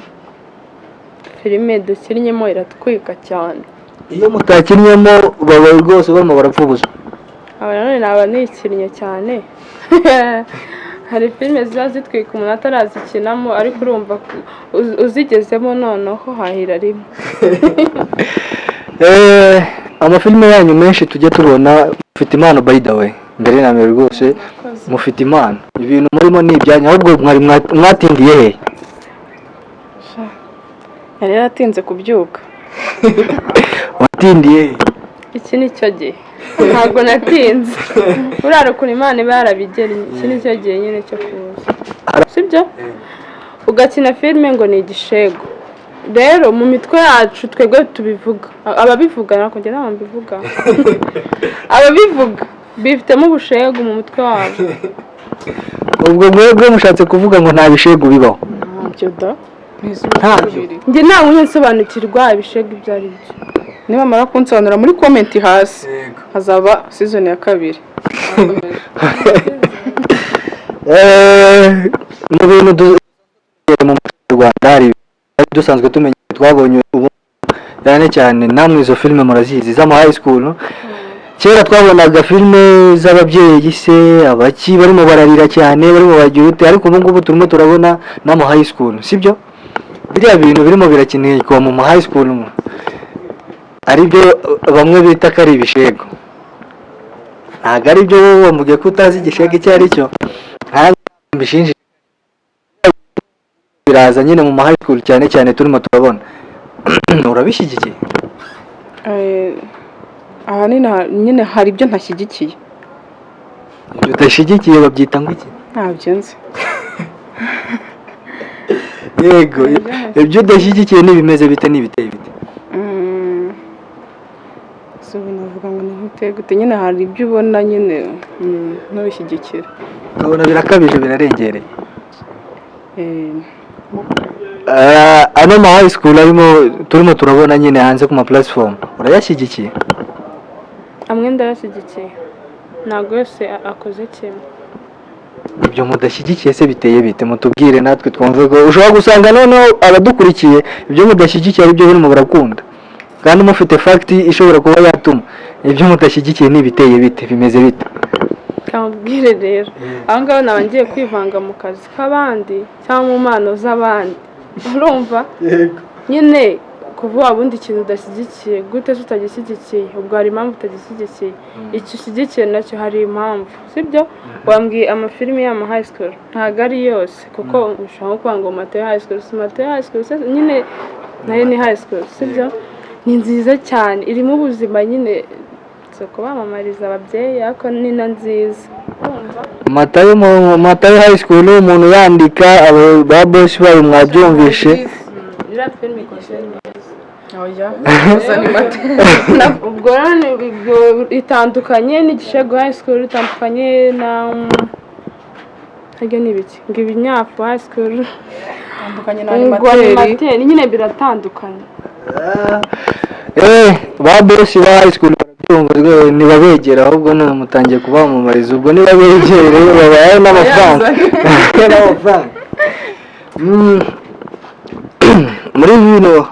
filime dukinnyemo iratwika cyane. Iyo mutakinnyemo baba rwose barimo barapfa ubusa. Aba nanone naba nikinnye cyane. Hari filime ziba zitwika umuntu atarazikinamo, ariko urumva uzigezemo noneho hahira rimwe. Amafilime yanyu menshi tujya tubona, mufite impano by the way, mbere na mbere rwose mufite impano, ibintu murimo ni ibyanyu. Ahubwo mwari mwatindiye he? Yari yaratinze kubyuka. Watindiye he? Iki ni cyo gihe, ntabwo natinze. Urara ukuntu Imana iba yarabigennye, iki ni cyo gihe nyine cyo kuza, sibyo? Ugakina filime ngo ni igishego. Rero mu mitwe yacu twebwe tubivuga, ababivuga, ntabwo njye ntabwo mbivuga, ababivuga bifitemo ubushegu mu mutwe wabo. Ubwo mwebwe mushatse kuvuga ngo nta bishegu bibaho? Ntabyo da. Ntabyo. Njye ntabwo njya nsobanukirwa ibishegu ibyo ari byo. Nibamara kunsobanura muri comment hasi, hazaba season ya kabiri. Mu bintu mu Rwanda hari ibintu dusanzwe tumenya, twabonye ubu cyane cyane, namwe izo filime murazizi z'ama high school. Kera twabonaga filime z'ababyeyi se abaki barimo bararira cyane, barimo baragira ute, ariko ubu ngubu turimo turabona n'ama high school, sibyo? Biriya bintu birimo birakinirwa mu ma high school aribyo bamwe bita ko ari ibishego, ntabwo ari byo. Wowe wamubwiye ko utazi igishego icyo ari cyo, ntabwo mbishinje. Biraza nyine mu ma high school cyane cyane, turimo turabona. Urabishyigikiye? Ahanini nyine hari ibyo ntashyigikiye. Ibyo udashyigikiye babyita ngo iki? Ntabyo nzi. Yego, ibyo udashyigikiye n'ibimeze bite, n'ibiteye bite? Si ubu navuga ngo ni nk'uteye gute nyine, hari ibyo ubona nyine ntubishyigikire. Ukabona birakabije, birarengereye. Ano ma high school arimo turimo turabona nyine hanze ku ma platform, urayashyigikiye? Amwe ndayashyigikiye, ntabwo yose akoze kimwe. Ibyo mudashyigikiye se biteye bite? Mutubwire natwe twumve, ko ushobora gusanga noneho abadukurikiye ibyo mudashyigikiye ari byo barimo barakunda, kandi mufite fact ishobora kuba yatuma. Ibyo mudashyigikiye ni ibiteye bite, bimeze bite? Kamubwire rero, aho ngaho naba ngiye kwivanga mu kazi k'abandi cyangwa mu mpano z'abandi, urumva nyine kuvuga ubundi ikintu udashyigikiye gute se? Utagishyigikiye, ubwo hari impamvu utagishyigikiye. Icyo ushyigikiye nacyo hari impamvu, sibyo? Wambwiye amafilimi y'ama high school, ntabwo ari yose, kuko ushobora nko kuvuga ngo Mateyo High School, si Mateyo High School se nyine nayo ni high school, sibyo? Ni nziza cyane, irimo ubuzima nyine, si ukubamamariza ababyeyi, ariko ni na nziza, urumva? Matayo, Matayo High School, umuntu yandika aba ba boss bayo, mwabyumvishe. Iriya filime ikoze neza. Oya, uzana imate. Ubwo rero ubwo itandukanye n'Igishego High School, itandukanye na harya ni ibiki ngo Ibinyafu High School. Itandukanye na ngo animateri. Animateri nyine biratandukanye. Ba boss ba high school barabyumva rwose, ntibabegera ahubwo none mutangiye kubamamariza. Ubwo nibabegere babaye n'amafaranga. Muri bino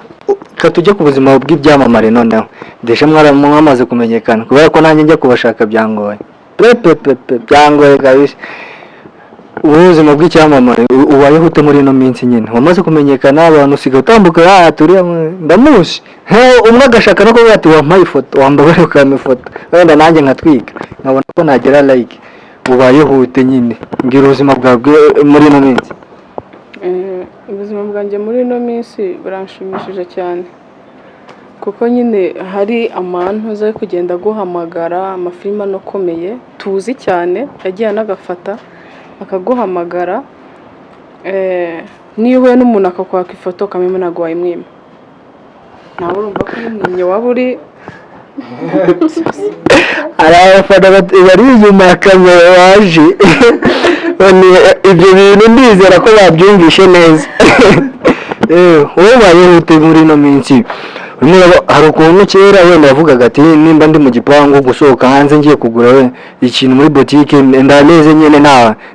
ka tujye ku buzima bw'ibyamamare noneho. Déjà mwamaze kumenyekana, kubera ko nanjye njya kubashaka byangoye pe pe pe pe, byangoye kabisa. Ubu ubuzima bw'icyamamare ubayeho ute muri ino minsi nyine wamaze kumenyekana, abantu usigaye utambuka, ah turiya ndamuzi. He, umwe agashaka no kuvuga ati wampaye ifoto, wambabare ukampa ifoto, wenda nanjye nkatwika nkabona ko nagera like. Ubayeho ute nyine? Mbwira ubuzima bwawe muri ino minsi. Ubuzima bwanjye muri ino minsi buranshimishije cyane, kuko nyine hari amantu yo kugenda aguhamagara, amafilime anakomeye tuzi cyane yagiye anagafata akaguhamagara. Niyo uhuye n'umuntu akakwaka ifoto ukamenya, ntabwo wayimwima nawe, urumva ko uyimwimye waba uri Hari abafana bari inyuma ya kamera baje. None ibyo bintu ndizera ko babyumvishe neza. Wowe ubayeho ute muri ino minsi? Hari ukuntu kera wenda yavugaga ati nimba ndi mu gipangu, gusohoka hanze ngiye kugura we ikintu muri botike, ndameze nyine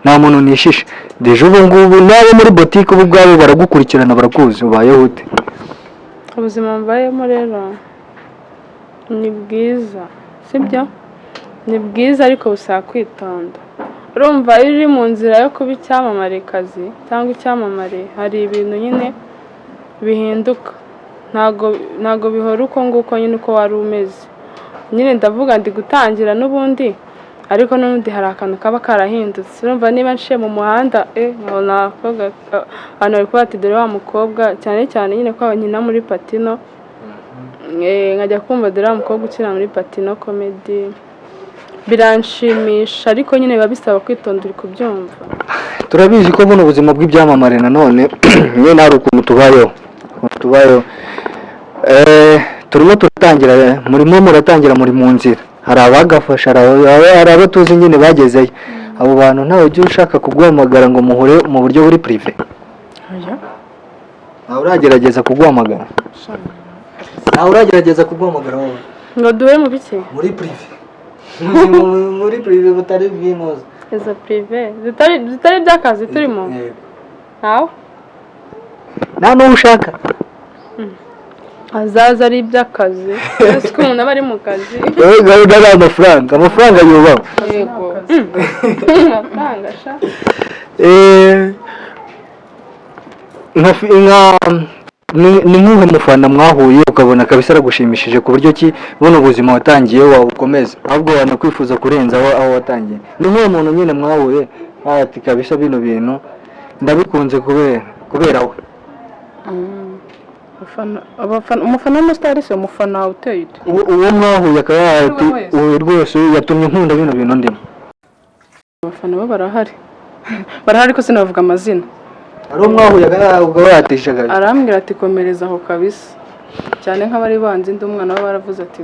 nta muntu nishisha. Déjà ubu ngubu n'abo muri botike ubu ubwabo baragukurikirana, barakuzi. Ubayeho ute? Ubuzima mbayemo rero ni bwiza, sibyo? Ni bwiza ariko busaba kwitonda. Urumva iyo uri mu nzira yo kuba icyamamarekazi cyangwa icyamamare, hari ibintu nyine bihinduka, ntabwo bihora uko nguko nyine uko wari umeze. Nyine ndavuga ndi gutangira n'ubundi, ariko n'ubundi hari akantu kaba karahindutse. Urumva niba nciye mu muhanda nkabona abakobwa, abantu bari kuvuga ati dore wa mukobwa, cyane cyane nyine ko nkina muri Patino, nkajya kumva dore wa mukobwa ukina muri Patino Comedy, biranshimisha, ariko nyine biba bisaba kwitonda, uri kubyumva? Turabizi ko buno buzima bw'ibyamamare nanone nyine hari ukuntu tubayeho. Ukuntu tubayeho. Turimo turatangira, murimo muratangira, muri mu nzira. Hari abagafasha, hari abo tuzi nyine bagezeyo. Abo bantu ntawe ujya ushaka kuguhamagara ngo muhure mu buryo buri privé? Oya. Ntawe uragerageza kuguhamagara? Ntawe uragerageza kuguhamagara wowe? Ngo duhure mu biki? Muri privé, muri privé butari bw'inoze. Izo privé zitari iby'akazi turimo? Yego. Ntawe. Nta n'uwo ushaka? Azaza ari iby'akazi, ese ko umuntu aba ari mu kazi. Wowe gahunda ari amafaranga, amafaranga yubahwe. Yego. Amafaranga sha. Nka ni nk'uhe mufana mwahuye ukabona kabisa aragushimishije, ku buryo ki buno buzima watangiye wabukomeza, ahubwo wanakwifuza kurenza aho watangiye? Ni nk'uwo muntu nyine mwahuye ati: "Kabisa bino bintu ndabikunze kubera we"? Umufana w'umusitari se, umufana uteye ute? Uwo mwahuye akaba ati: Uwo wese. "Uyu rwose yatumye nkunda bino bintu ndimo." Abafana bo barahari, barahari, ariko sinavuga amazina. Hari uwo mwahuye akaba yatisha kabisa? Arambwira ati: "Komereza aho kabisa." Cyane nk'abari banzi ndi umwana, we baravuze ati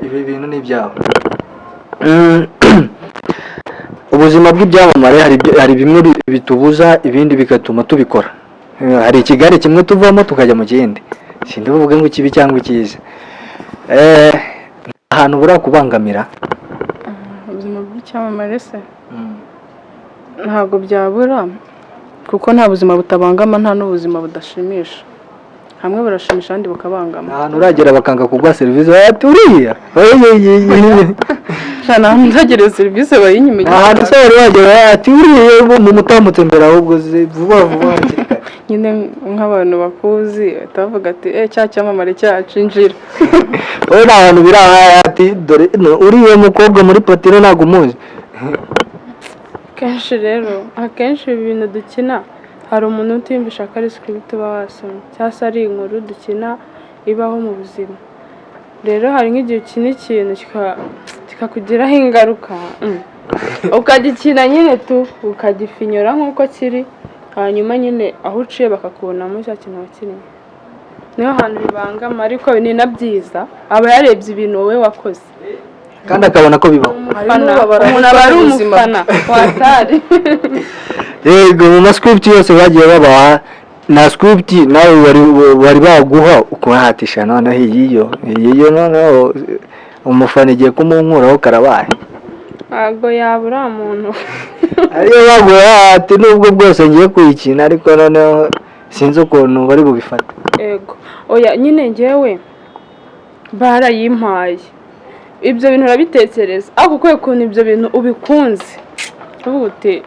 Ibi bintu ni ibyawe. Ubuzima bw'ibyamamare hari bimwe bitubuza, ibindi bigatuma tubikora. Hari ikigare kimwe tuvamo tukajya mu kindi, sindi buvuge ngo ikibi cyangwa icyiza. Ahantu burakubangamira? Ubuzima bw'icyamamare se ntabwo byabura, kuko nta buzima butabangama, nta n'ubuzima budashimisha. Hamwe burashimisha, ahandi bukabangama. Ahantu uragera bakanga kuguha serivisi, ati: "Uriya oye." Nta hantu ndagereye serivisi bayinyime. Ahantu se wari wagera ati: "Uriya mu mutambutse mbere", ahubwo vuba vuba hakiri kare? Nyine nk'abantu bakuzi bahita bavuga ati: "Eh, cya cyamamare cyacu, injira." Wowe nta hantu biri aha ati: "Dore no, uriya mukobwa muri patino ntabwo umuzi"? Kenshi rero, akenshi ibi bintu dukina, hari umuntu utiyumvisha ko ari script uba wasomye cyangwa se ari inkuru dukina ibaho mu buzima. Rero hari nk'igihe ukina ikintu kikakugiraho ingaruka, ukagikina nyine tu ukagifinyora nk'uko kiri, hanyuma nyine aho uciye bakakubonamo cya kintu wakinnye. Niho hantu bibangama, ariko ni na byiza, aba yarebye ibintu wowe wakoze. Kandi akabona ko bibaho. Umufana. N'ubabara Umuntu aba ari ubuzima. umufana watari. Yego, mu ma script yose bagiye babaha, na script nawe wari baguha ukuhatisha, noneho iyiyo noneho umufana igiye kumunkuraho karabaye? Ntabwo yabura muntu. Ariyo baguha ati: "Nubwo bwose ngiye kuyikina, ariko noneho sinzi ukuntu bari bubifate"? Ego, oya, nyine njyewe barayimpaye, ibyo bintu urabitekereza, ariko kubera ukuntu ibyo bintu ubikunze uvuga uti: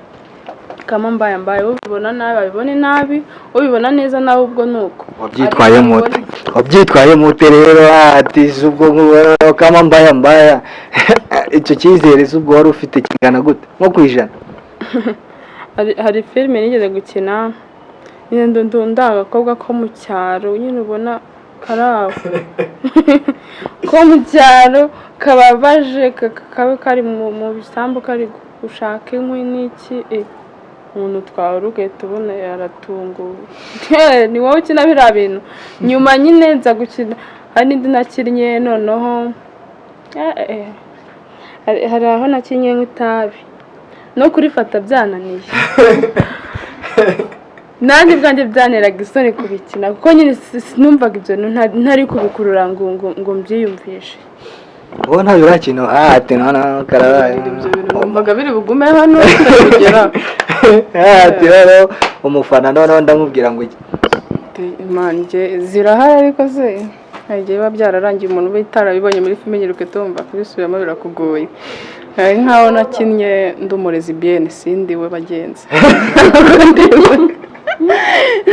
"Kama mbaye mbaye, ubibona nabi abibone nabi, ubibona neza nawe ubwo ni uko." Wabyitwayemo ute? Wabyitwayemo ute rero ati si ubwo kama mbaya mbaya? Icyo cyizere si ubwo wari ufite kingana gute nko ku 100? Hari filime nigeze gukina nyine, ndi agakobwa ko mu cyaro nyine, ubona kari aho ko mu cyaro kababaje, kaba kari mu bisambu kari gushaka inkwi n'iki. Umuntu twahura ugahita ubona yaratunguwe: "Ni wowe ukina biriya bintu?" Nyuma nyine nza gukina, hari n'indi nakinnye noneho, hari aho nakinnye nk'itabi no kurifata byananiye, nanjye ubwanjye byanteraga isoni kubikina, kuko nyine numvaga ibyo bintu ntari kubikurura ngo mbyiyumvishe. Wowe ntabwo urakina ati noneho karabaye? Ibyo bintu numvaga biri bugume hano bitarabigera. Ati noneho umufana, noneho ndamubwira ngo iki? Imanje zirahari, ariko se hari igihe biba byararangiye, umuntu uba utarabibonye muri filime nyine ugahita wumva kubisubiramo birakugoye. Hari nk'aho nakinnye ndi umurezi biyeni, sindi we bagenzi,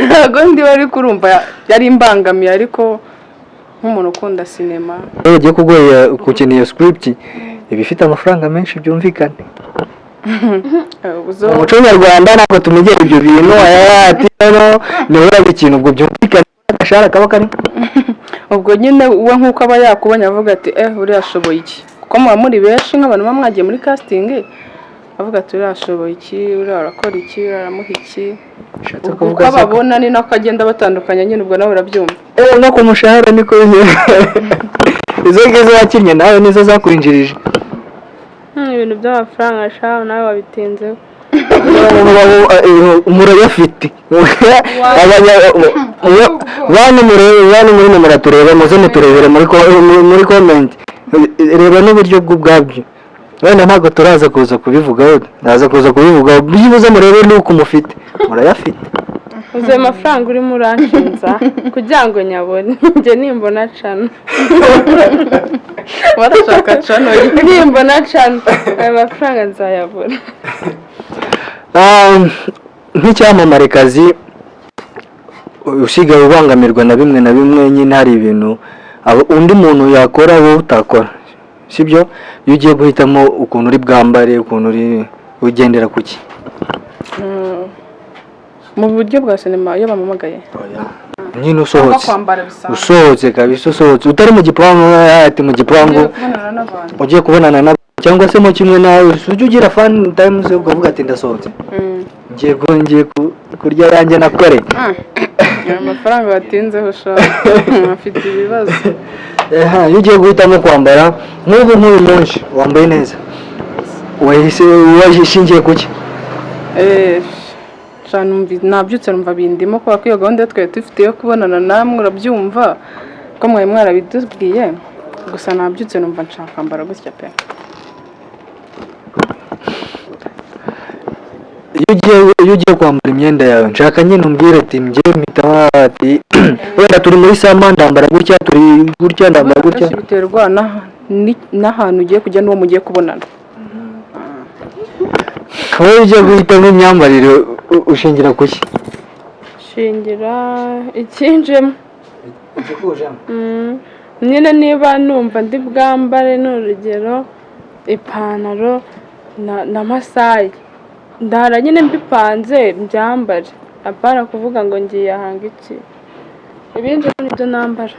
ntabwo ndiwe, ariko urumva yari imbangamiye, ariko nk'umuntu ukunda sinema. Iyo bagiye kuguha gukina iyo script iba ifite amafaranga menshi, byumvikane. Uzo Mu muco nyarwanda ntabwo tumenyera ibyo bintu. Ati noneho niwe urabikina, ubwo byumvikane agashahara kaba karimo. Ubwo nyine we nk'uko aba yakubonye avuga ati: "Eh, uriya ashoboye iki", kuko muba muri benshi nk'abantu muba mwagiye muri casting. Avuga ati uriya ashoboye iki, uriya arakora iki, uriya aramuha iki. Ushatse Ubwo kuvuga uko se ko- ababona ni nako agenda batandukanya nyine, ubwo nawe urabyumva. No ku mushahara niko izo ngizo wakinnye nawe nizo zakwinjirije. Ibintu by'amafaranga sha, nawe wabitinzeho. Murayafite. Bantu murebe, bantu muri mwe muratureba, muze muturebere muri comment, reba n'uburyo bw'ubwabyo. Wenda ntabwo turaza kuza kubivugaho, ndaza kuza kubivugaho. Byibuze murebe n'uko mufite, murayafite. Uzi ayo mafaranga urimo uranshinza kugira ngo nyabone? Njye nimbona channel. Barashaka channel. Nimbona channel, ayo mafaranga nzayabona. Nk'icyamamarekazi usigaye ubangamirwa na bimwe na bimwe nyine, hari ibintu undi muntu yakora wowe utakora, sibyo? Iyo ugiye guhitamo ukuntu uri bwambare, ukuntu uri ugendera ku ki? Mu buryo bwa sinema iyo bampamagaye? Nyine usohotse. Kwambara bisanzwe. Usohotse kabisa, usohotse utari mu gipangu, ati mu gipangu. Ugiye kubonana n'abantu. Ugiye kubonana na cyangwa se mo kimwe nawe ujya ugira fun times ukavuga ati ndasohotse, ngiye kurya yanjye nakore. Ayo mafaranga batinzeho sha, afite ibibazo. Aha, iyo ugiye guhitamo kwambara nk'ubu, nk'uyu munsi wambaye neza, wahise washingiye kuki? Sha, nabyutse numva bindimo, kubera ko iyo gahunda twari dufite yo kubonana namwe, urabyumva ko mwari mwarabidubwiye. Gusa nabyutse numva nshaka kwambara gutya pe. Iyo ugiye kwambara imyenda yawe, nshaka nyine umbwire ati njye mpita ati wenda turi muri summer ndambara gutya, turi gutya ndambara gutya. Akenshi biterwa n'ahantu ugiye kujya n'uwo mugiye kubonana. Wowe ugiye guhitamo imyambarire ushingira kuki? Shingira ikinjemo. Nyine niba numva ndi bwambare, ni urugero ipantaro na masayi, ndara nyine mbipanze mbyambare, apana kuvuga ngo ngiye ahanga iki. Ibindi nibyo nambara.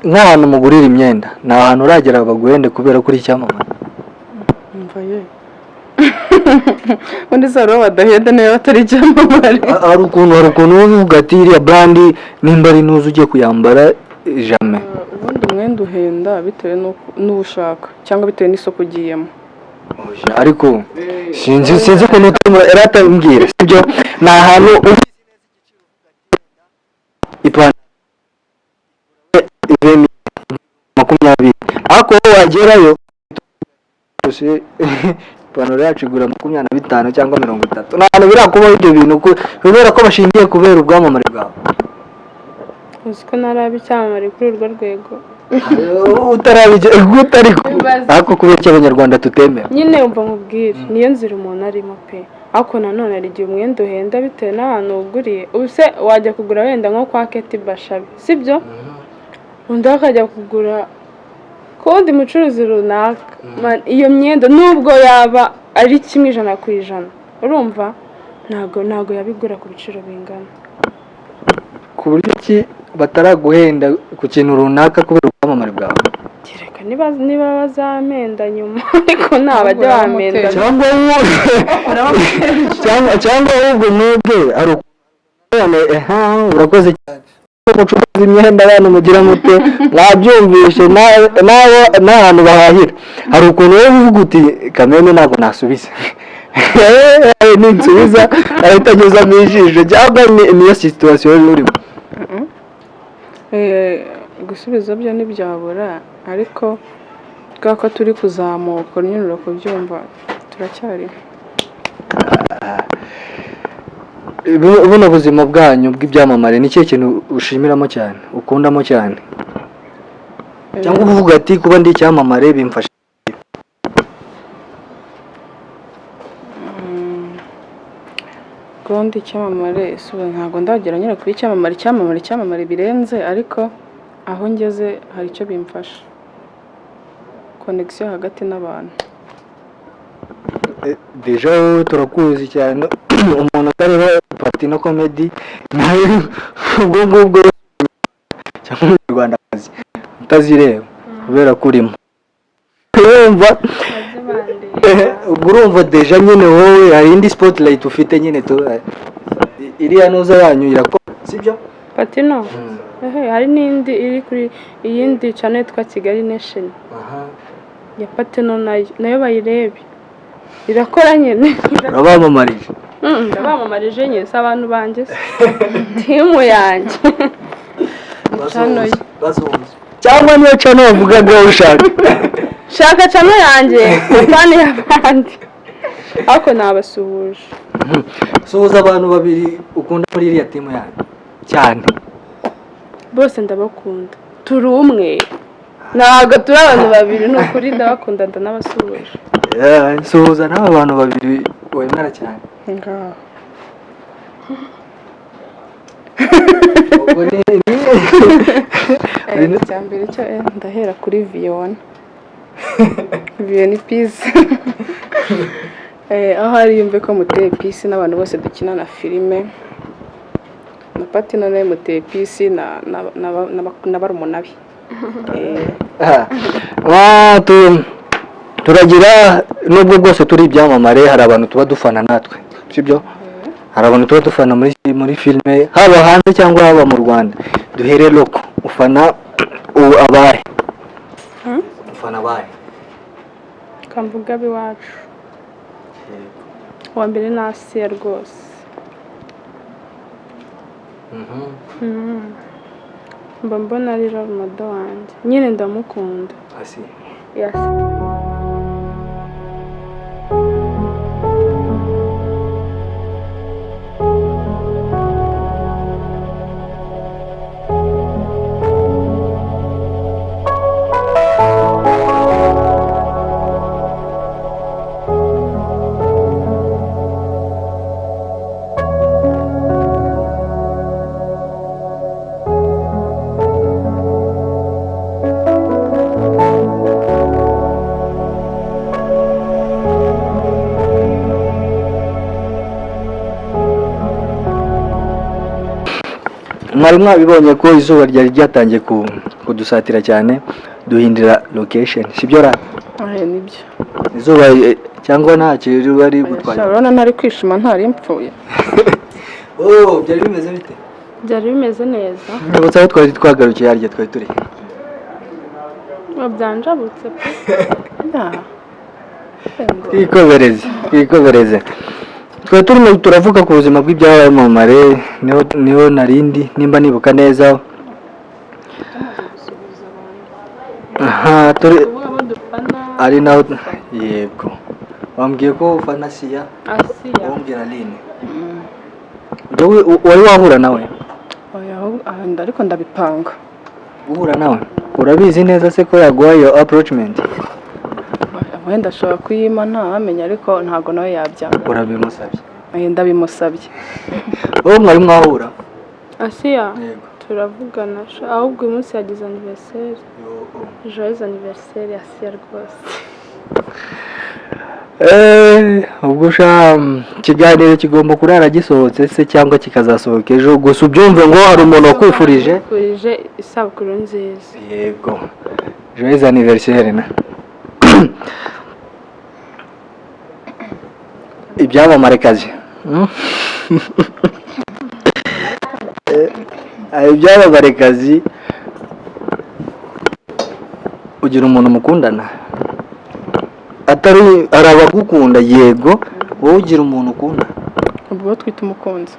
Nk'ahantu mugurira imyenda, ni ahantu uragera baguhende kubera ko uri icyamamare? Umva ye, ubundi se hari uwo badahenda niba batari icyamamare? Hari ukuntu uba uvuga ati iriya brand nimba ari nuza ugiye kuyambara jamais. Ubundi umwenda uhenda bitewe n'uwo ushaka cyangwa bitewe n'isoko ugiyemo. Ariko sinzi ukuntu utarimo yaratambwira, sibyo? Ni ahantu ubizi neza igiciro, ipantaro ive 20, ariko wowe wagerayo gusa ipantaro yacu igura 25 cyangwa 30. Ni ahantu birakubaho ibyo bintu kubera ko bashingiye kubera ubwamamare bwawe? Uzi ko ntaraba icyamamare kuri urwo rwego. Utarabigera utari Bibaze. Ariko kubera icyo Abanyarwanda tutemera. Nyine umva nkubwire, niyo nzira umuntu arimo pe, ariko nanone hari igihe umwenda uhenda bitewe n'ahantu wuguriye. Ubu se wajya kugura wenda nko kwa Keti Bashabe, sibyo? Undi akajya kugura ku wundi mucuruzi runaka. Man, iyo myenda nubwo yaba ari kimwe 100%, urumva ntabwo yabigura ku biciro bingana. Ku buryo ki bataraguhenda ku kintu runaka kubera ubwamamare bwawe? Kereka niba bazampenda nyuma, ariko ntabajya bampenda. Cyangwa wowe cyangwa ahubwo mwebwe hari ukuntu, eha, urakoze cyane mucuruza imyenda, abantu mugira mute, mwabyumvishe n'ahantu bahahira, hari ukuntu wowe uvuga uti kameme ntabwo nasubiza, ninsubiza arahita anyuzamo ijisho, cyangwa niyo situation urimo? Gusubiza byo ntibyabura, ariko kubera ko turi kuzamuka nyine, urakubyumva, turacyariho. Buno buzima bwanyu bw'ibyamamare, ni ikihe kintu ushimiramo cyane, ukundamo cyane, cyangwa uvuga ati kuba ndi icyamamare bimfasha? Kuba ndi icyamamare, si ubu ntabwo ndagera nyine kuba icyamamare icyamamare icyamamare birenze, ariko aho ngeze hari icyo bimfasha, connexion hagati n'abantu. Déjà wowe turakuzi cyane, umuntu utareba patino comedy nawe ubwo ngubwo cyangwa umunyarwandakazi utazireba kubera ko urimo wumva. Bajye bandeba. Ubwo urumva déjà nyine wowe hari indi spotlight ufite nyine tu, iriya nuza yanyu irakora, sibyo? Patino. Ehe, hari n'indi iri kuri iyindi channel yitwa Kigali Nation ya Patino, nayo bayirebe, irakora nyine. Urabamamarije. Ndabamamarije nyine, si abantu banjye se, team yanjye. Channel ye. Cyangwa niyo channel wavugaga ushaka? Shaka channel yanjye, pani y'abandi, ariko nabasuhuje. Suhuza abantu babiri ukunda muri iriya team yanyu cyane. Bose ndabakunda, turi umwe, ntabwo turi abantu babiri, ni ukuri ndabakunda, ndanabasuhuje. Yeah, suhuza n'aba bantu babiri wemera cyane. Ngaho. Ubwo ni Icya mbere cyo, ndahera kuri Viyona. Viyona, peace. Aho ari yumve ko muteye peace, n'abantu bose dukina na filime, na Patino nawe muteye peace, na barumuna be. Ah, turagira nubwo bwose turi ibyamamare, hari abantu tuba dufana natwe, sibyo? Hari abantu tuba dufana muri filime, haba hanze cyangwa haba mu Rwanda. Duhere loko, ufana ubu abahe? Ufana abahe? Kamvuga ab'iwacu, uwa mbere ni Asiya rwose. Mba mbona ari role model wanjye nyine, ndamukunda. Asiya? Yes. Mwari mwabibonye ko izuba ryari ryatangiye kudusatira cyane, duhindura location, sibyo ra? Nibyo. Izuba cyangwa nta kintu bari gutwara? Urabona ntari kwishima, ntari mpfuye. Oh, byari bimeze bite? Byari bimeze neza. Nyibutsa aho twari twagarukiye, harya twari turi? Ngo byanjabutse pe. Twikomereze, twikomereze. Twari turimo turavuga ku buzima bw'ibyamamare, niho narindi nimba nibuka neza. Aha turi Kuvuga abo dufana. Ari naho, yego, wambwiye ko ufana Siya. Asiya. Wambwira Aline. Wowe wari wahura nawe? Oya, ahubwo ariko ndabipanga. Guhura nawe, urabizi neza se ko yaguha iyo approachment? Wenda ashobora kuyima, ntawamenya, ariko ntabwo nawe yabyanga. Urabimusabye? Ndabimusabye. Wowe mwari mwahura? Asiya? Yego. Turavugana sha, ahubwo uyu munsi yagize anniversaire. Joyeux anniversaire, Asiya rwose. Ubwo sha ikiganiro kigomba kurara gisohotse se cyangwa kikazasohoka ejo? Gusa ubyumve ngo hari umuntu wakwifurije. Kwifurije isabukuru nziza. Yego, joyeux anniversaire. Na ibyamamarekazi. Ibyamamarekazi, ugira umuntu mukundana atari, hari abagukunda, yego, wowe ugira umuntu ukunda? Ubwo twita umukunzi,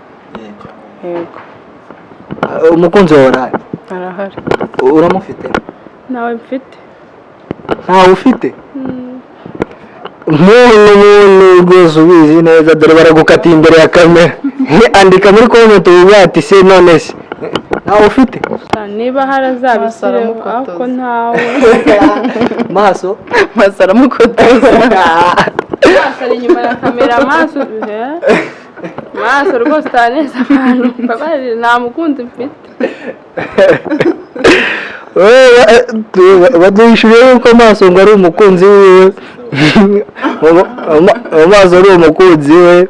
yego. Umukunzi wawe arahari? Arahari. Uramufite? Nawe mfite. Ntawe ufite? Nk'uyu muntu rwose ubizi neza, dore baragukatiye imbere ya kamera. Andika muri comment uvuga ati: "Se none se ntawe ufite?" Sha, niba hari azabisireho. Aramukotoza. Ariko ntawe. Maso. Maso aramukotoza. Maso ari inyuma ya kamera. Maso, maso rwose utaneza abantu, mbabarire, nta mukunzi mfite. Baduhishuriye yuko Maso ngo ari umukunzi wiwe. Maso ari umukunzi we,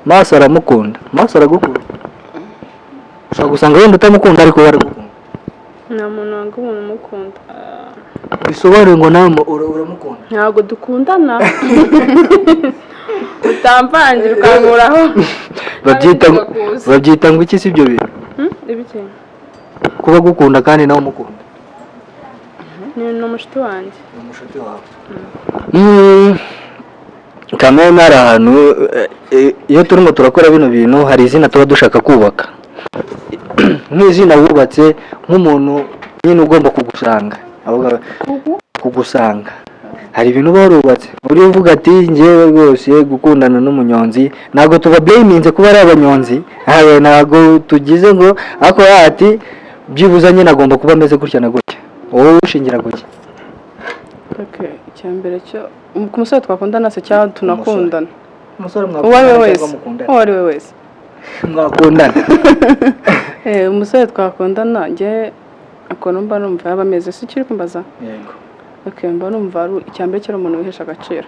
Maso aramukunda, Maso aragukunda. Ushobora gusanga wenda utamukunda, ariko we aragukunda. Nta muntu wanga umuntu umukunda. Bisobanuye ngo nawe uramukunda? Ntabwo dukundana, utamvangira ukankuraho. Babyita Ntabwo kuza. Babyita ngo iki si ibyo bintu? Ibiki? Kuba gukunda kandi nawe umukunda. Ni umushuti wanjye. Ni umushuti wawe. Kameme, hari ahantu iyo turimo turakora bino bintu, hari izina tuba dushaka kubaka, nk'izina wubatse nk'umuntu nyine ugomba kugusanga. Kugusanga hari ibintu uba warubatse, uri uvuga ati: "Njyewe rwose gukundana n'umunyonzi." Ntabwo tuba blaminze kuba ari abanyonzi, habe ntabwo tugize ngo, ariko ati byibuze nyine agomba kuba ameze gutya na gutya. Wowe ushingira gutya? Okay, icya mbere cyo ku musore twakundana se cyangwa tunakundana? Umusore Uwo ari we mwakundana wese. cyangwa mukundana. Uwo ari we wese. Mwakundana. Umusore twakundana, njye ukuntu mba numva yaba ameze, si kiri kumbaza? Yego. Okay, mba numva ari icya mbere cyo ari umuntu wihesha agaciro.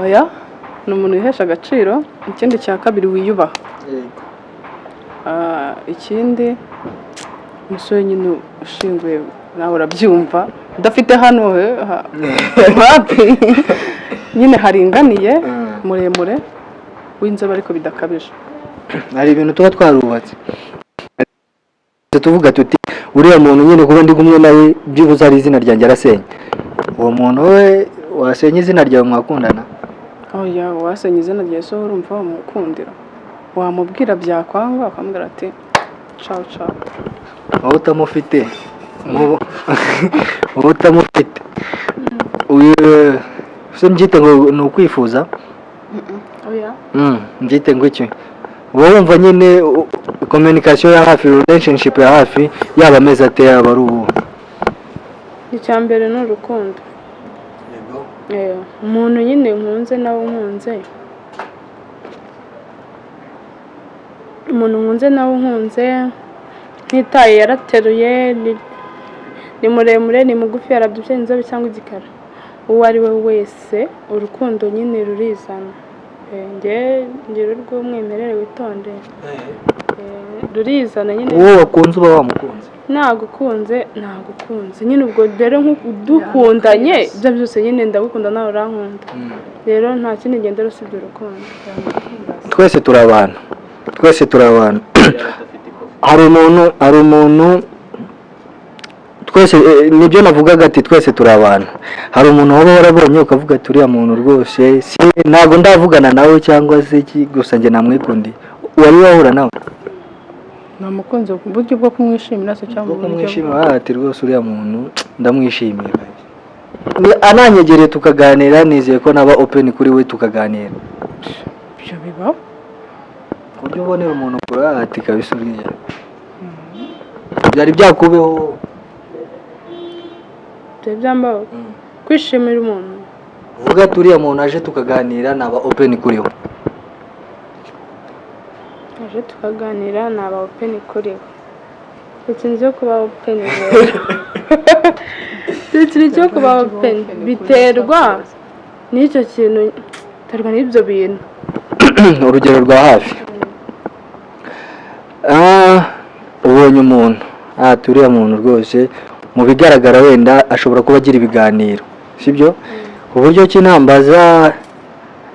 Oya, ni umuntu wihesha agaciro. Ikindi cya kabiri, wiyubaha. Yego. Ikindi, umusore nyine ushinguye, nawe urabyumva, udafite hano wapi, nyine haringaniye, muremure, w'inzobe ariko bidakabije. Hari ibintu tuba twarubatse, tuvuga tuti: "Uriya muntu nyine kuba ndi kumwe nawe, byibuze hari izina ryanjye arasenya." Uwo muntu we wasenya izina ryawe mwakundana? Oya, wasenya izina rya so, urumva wamukundira? Wamubwira byakwanga ukamubwira ati: "Ciao ciao." Wowe utamufite, wowe utamufite, se mbyite ngo ni ukwifuza? Oya. Mbyite ngo iki? Uba wumva nyine communication ya hafi, relationship ya hafi, yaba amezi ate, yaba ari ubu? Icya mbere ni urukundo. Umuntu nyine nkunze nawe nkunze, umuntu nkunze nawe nkunze, ntitaye yarateruye, ni muremure, ni mugufi, yarabyibushye, inzobe cyangwa igikara, uwo ari we wese, urukundo nyine rurizana. Njye ngira urw'umwimerere, witonde. Rurizana nyine. Uwo wakunze uba wamukunze. Nagukunze, nagukunze nyine. Ubwo rero dukundanye, ibyo byose nyine ndagukunda nawe urankunda, rero nta kindi ngendera usibye urukundo. Twese turi abantu, twese turi abantu. Hari umuntu twese, nibyo navugaga ati twese turi abantu. Hari umuntu waba warabonye ukavuga ati: "Uriya muntu rwose si ntabwo ndavugana nawe cyangwa se iki, gusa njye namwikundiye." Wari wahura nawe? Namukunze ku buryo bwo kumwishimira se cyangwa Bwo uburyo kumwishimira, ati: "Rwose uriya muntu ndamwishimiye, ananyegereye tukaganira, nizeye ko naba open kuri we tukaganira." Ibyo bibaho. Ku buryo ubonera umuntu kure, ati: "Kabisa uriya." Byari byakubeho? Byari byambaho kwishimira umuntu? Uvuga ati: "Uriya muntu aje tukaganira, naba open kuri we." Aje tukaganira, naba open kuri we. Ikintu cyo kuba open rero, ikintu cyo kuba open biterwa n'icyo kintu, biterwa n'ibyo bintu. Urugero rwa hafi, ubonye umuntu, ati: "Uriya muntu rwose mu bigaragara wenda ashobora kuba agira ibiganiro, sibyo? Ku buryo ki nambaza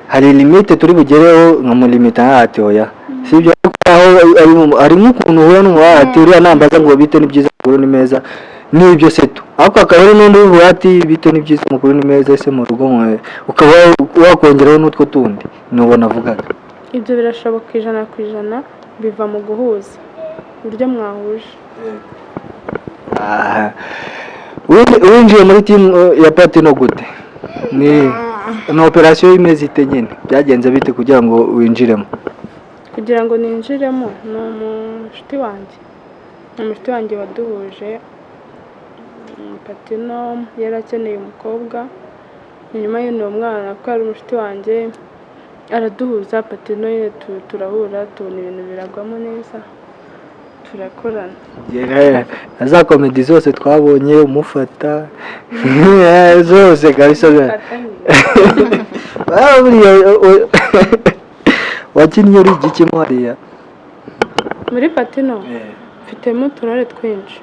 hari limite turi bugereho nkamulimita, ati oya, sibyo?" Ariko aho hari nk'ukuntu uhura n'umuntu, ati: "Uriya nambaza ngo bite, ni byiza, amakuru ni meza, n'ibyo se tu." Ariko hakaba hari n'undi uvuga ati: "Bite, ni byiza, amakuru ni meza, ese mu rugo mwe?" Ukaba wakongeraho n'utwo tundi nuwo navugaga. Ibyo birashoboka 100%, biva mu guhuza, uburyo mwahuje. Aha. Winjiye muri team ya Patino gute? Ni operation imeze ite nyine? Byagenze bite kugira ngo winjiremo? Kugira ngo ninjiremo, ni umushuti wanjye, ni umushuti wanjye waduhuje. Patino yari akeneye umukobwa, nyuma y'uwo mwana, kuko yari umushuti wanjye, araduhuza. Patino nyine turahura, tubona ibintu biragwamo neza, turakorana. Na za comedy zose twabonye umufata zose kabisa. Ah, buriya Wakinnye uri igikimo hariya? Muri Patino mfitemo uturore twinshi.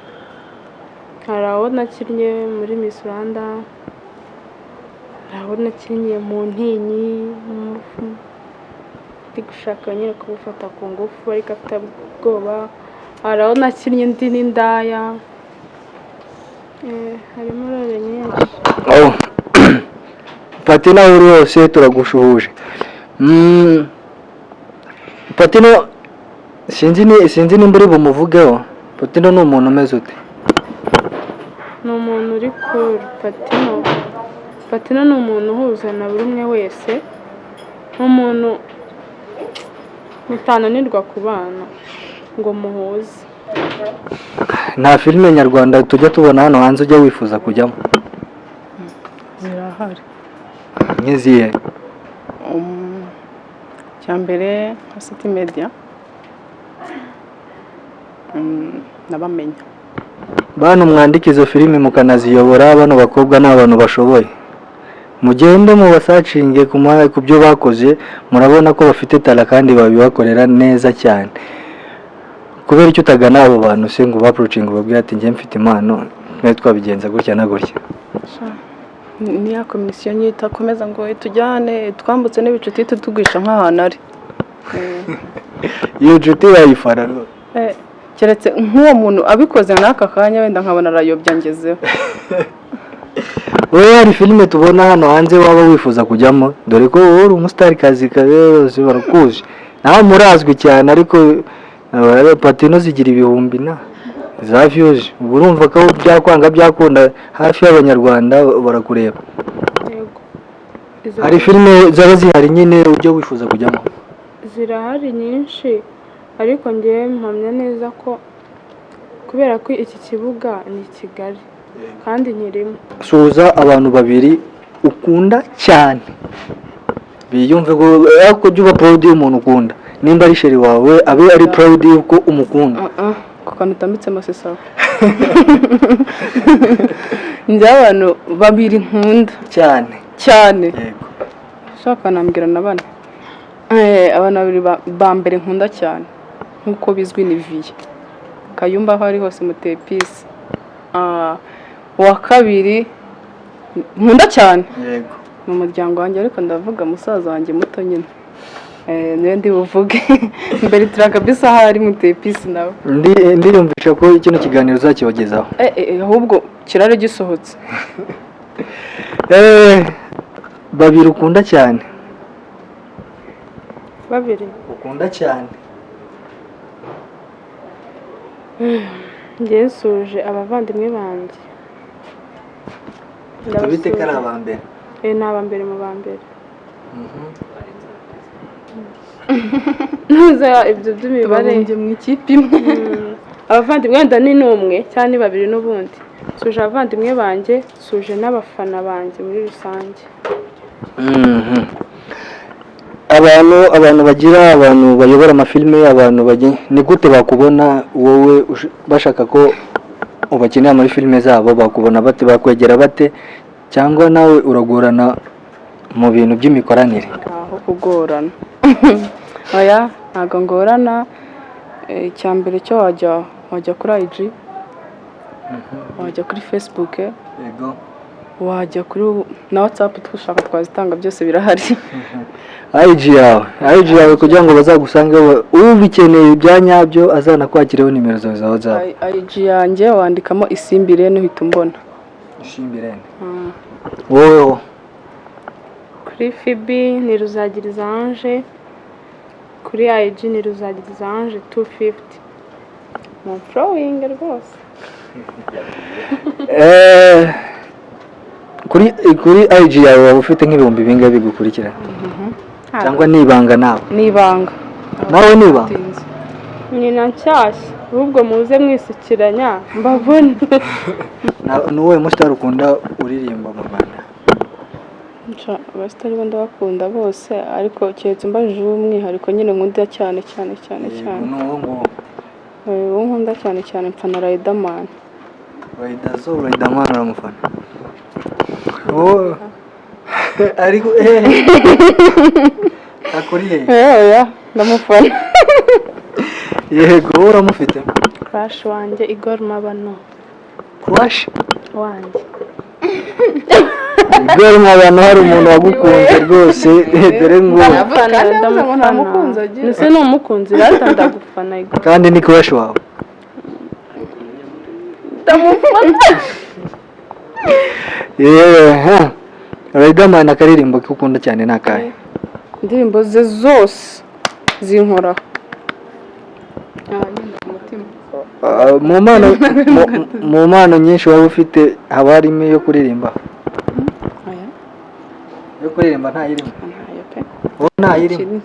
Hari aho nakinnye muri Miss Rwanda, hari aho nakinnye mu Ntinyi, ndi gushaka nyine kumufata ku ngufu ariko afite ubwoba. Hari aho nakinnye ndi n'indaya. Harimo role nyinshi. Oh. Patino, aho uri hose turagushuhuje. Patino sinzi nimba uri bumuvugeho. Patino ni umuntu umeze ute? Ni umuntu uri cool. Patino ni umuntu uhuza na buri umwe wese, ni umuntu mutananirwa kubana ngo muhuze. Nta filime nyarwanda tujya tubona hano hanze ujya wifuza kujyamo? Zirahari. Nk'izihe? Icya mbere nka City Media, nabamenya. Bantu mwandika izo filime mukanaziyobora, bano bakobwa ni abantu bashoboye. Mugende mubasearchinge ku byo bakoze, murabona ko bafite talent kandi babibakorera neza cyane. Kubera icyo utagana abo bantu se ngo baapproachinge, ubabwire ati: "Njye mfite impano, twe twabigenza gutya na gutya"? Ni ya komisiyo nyita itakomeza ngo itujyane twambutse n'ibicuti tutugurisha nk'ahantu ari. Iyo nshuti yayifara rwose. Keretse nk'uwo muntu abikoze n'aka kanya, wenda nkabona arayobya ngezeho. Wowe hari filime tubona hano hanze waba wifuza kujyamo? Dore ko wowe uri umustarikazi bose barakuzi, nawe murazwi cyane, ariko Patino zigira ibihumbi na za views. Ubwo urumva ko byakwanga byakunda hafi y'Abanyarwanda barakureba. Yego. Izo Hari filime zaba zihari nyine ujya wifuza kujyamo? Zirahari nyinshi, ariko ngewe mpamya neza ko kubera ko iki kibuga ni Kigali kandi nkirimo. Suhuza abantu babiri ukunda cyane, biyumve ko ariko ujye uba proud y'umuntu ukunda. Nimba ari chéri wawe, abe ari proud y'uko umukunda. Ku kantu utambitsemo si sawa. Njye abantu babiri nkunda cyane. Cyane. Yego. Ushaka nambwira na bane. Abantu babiri ba mbere nkunda cyane nk'uko bizwi ni Viye Kayumba, aho ari hose muteye peace. Uwa kabiri nkunda cyane ni umuryango wanjye, ariko ndavuga musaza wanjye muto nyine. Niwe ndi buvuge mbere kabisa, aho ari muteye peace nawe. Ndiyumvisha ko kino kiganiro uzakibagezaho. Ahubwo kirare gisohotse. Babiri ukunda cyane. Babiri ukunda cyane. Ngewe nsuhuje abavandimwe banjye. Tubite ko ari aba mbere. Ni aba mbere mu ba mbere. Ntuza ibyo by'imibare. Tubabumbye mu ikipe imwe. Abavandimwe wenda ni n'umwe cyangwa ni babiri n'ubundi. Nsuhuje abavandimwe banjye, nsuhuje n'abafana banjye muri rusange. Abantu bagira, abantu bayobora amafilime, abantu bagira, ni gute bakubona wowe? Bashaka ko ubakenera muri filime zabo, bakubona bate? Bakwegera bate? Cyangwa nawe uragorana mu bintu by'imikoranire? Aho kugorana, oya, ntabwo ngorana. Icya mbere cyo wajya kuri IG, wajya kuri Facebook, wajya kuri na WhatsApp, dushaka twazitanga, byose birahari. IG yawe kugira ngo bazagusange, ubikeneye ibya nyabyo azanakwakireho nimero zawe za WhatsApp. IG yanjye wandikamo Isimbi Irene uhita umbona. Isimbi Irene. Woweho? Kuri FB ni Ruzagiriza Ange, kuri IG ni Ruzagiriza Ange 250. Mu following rwose. Kuri IG yawe waba ufite nk'ibihumbi bingahe bigukurikira? Cyangwa ni ibanga nawe? Ni ibanga. Nawe ni ibanga? Tinze. Ni na nshyashya, ahubwo muze mwisukiranya mbabone. Ni uwuhe musitari ukunda uririmba mu Rwanda? Nca abasitari bo ndabakunda bose, ariko keretse umbajije uw'umwihariko nyine nkunda cyane cyane cyane cyane. Ni uwo nguwo. Uwo nkunda cyane cyane, mfana Riderman. Riderzo, Riderman uramufana wowe? Ariko akuriye. Oya. Ndamufana. Yego, wowe uramufite? Crush wanjye Igor Mabano. Crush wanjye. Igor Mabano, hari umuntu wagukunze rwose, dore ngo Ndamufana. Kandi yavuze ngo nta Ndamufana. mukunzi agira. Ndetse ni umukunzi rata, ndagufana Igor. Kandi ni crush wawe. Ndamufana. Yewe Riderman, akaririmbo ko ukunda cyane ni akahe? Indirimbo ze zose zinkoraho. Ah, nyine ku mutima. Ah, mu mpano nyinshi waba ufite, haba harimo iyo kuririmba? Oya. Iyo kuririmba ntayirimo? Ntayo pe. Wowe ntayirimo?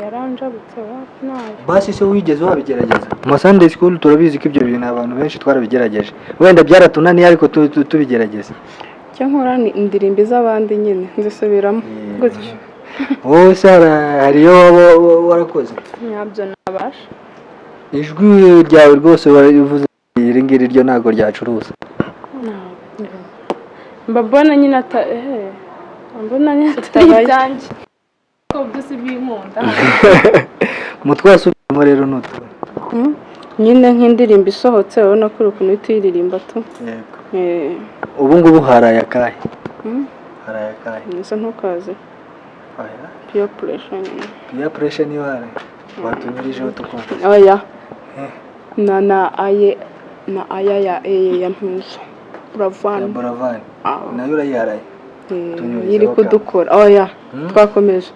Yaranjabutse, wapi, nayo. Basi se wigeze wabigerageza mu Sunday school? Turabizi ko ibyo bintu abantu benshi twarabigerageje, wenda byaratunaniye, ariko tubigerageza. Icyo nkora ni indirimbo iz'abandi nyine nzisubiramo gutyo. Wowe se hari iyo waba warakoze? Ntabyo nabasha. Ijwi ryawe rwose warivuze, iri ngiri ryo ntabwo ryacuruza. Mba mbona nyine ata ehe mbona nyine atari Utabaye. ibyanjye, ko byose binkunda. Mutwasubiramo rero nutu Nyine nk'indirimbo isohotse, urabona ko uri ukuntu uhita uyiririmba tu. Yego. Eh. Ubu ngubu haraye akahe? Mm. Haraye akahe? Ese ntukaze? Oya. Peer pressure nyine. Peer pressure niyo haraye, watunyurijeho tukumva. Oya, na aye na aya ya eye ya ntuzo Ya Buravan. Buravan. Ah. Nayo urayiharaye? Eh, Tunyurizeho iri kudukora, oya. Twakomeje.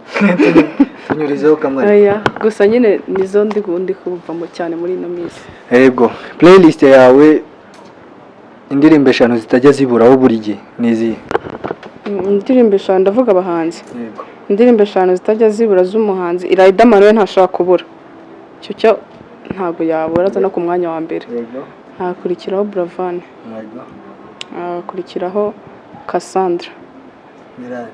Tunyurizeho kamwe. Oya, gusa nyine nizo ndi kuvamo cyane muri ino minsi. Yego, playlist yawe, indirimbo eshanu zitajya ziburaho buri gihe ni izihe? Indirimbo eshanu, ndavuga abahanzi. Yego. Indirimbo eshanu zitajya zibura z'umuhanzi, Riderman we ntashobora kubura, icyo cyo ntabwo yabura, aza no ku mwanya wa mbere. Hakurikiraho Buravan. Hakurikiraho Cassandra. Mirari.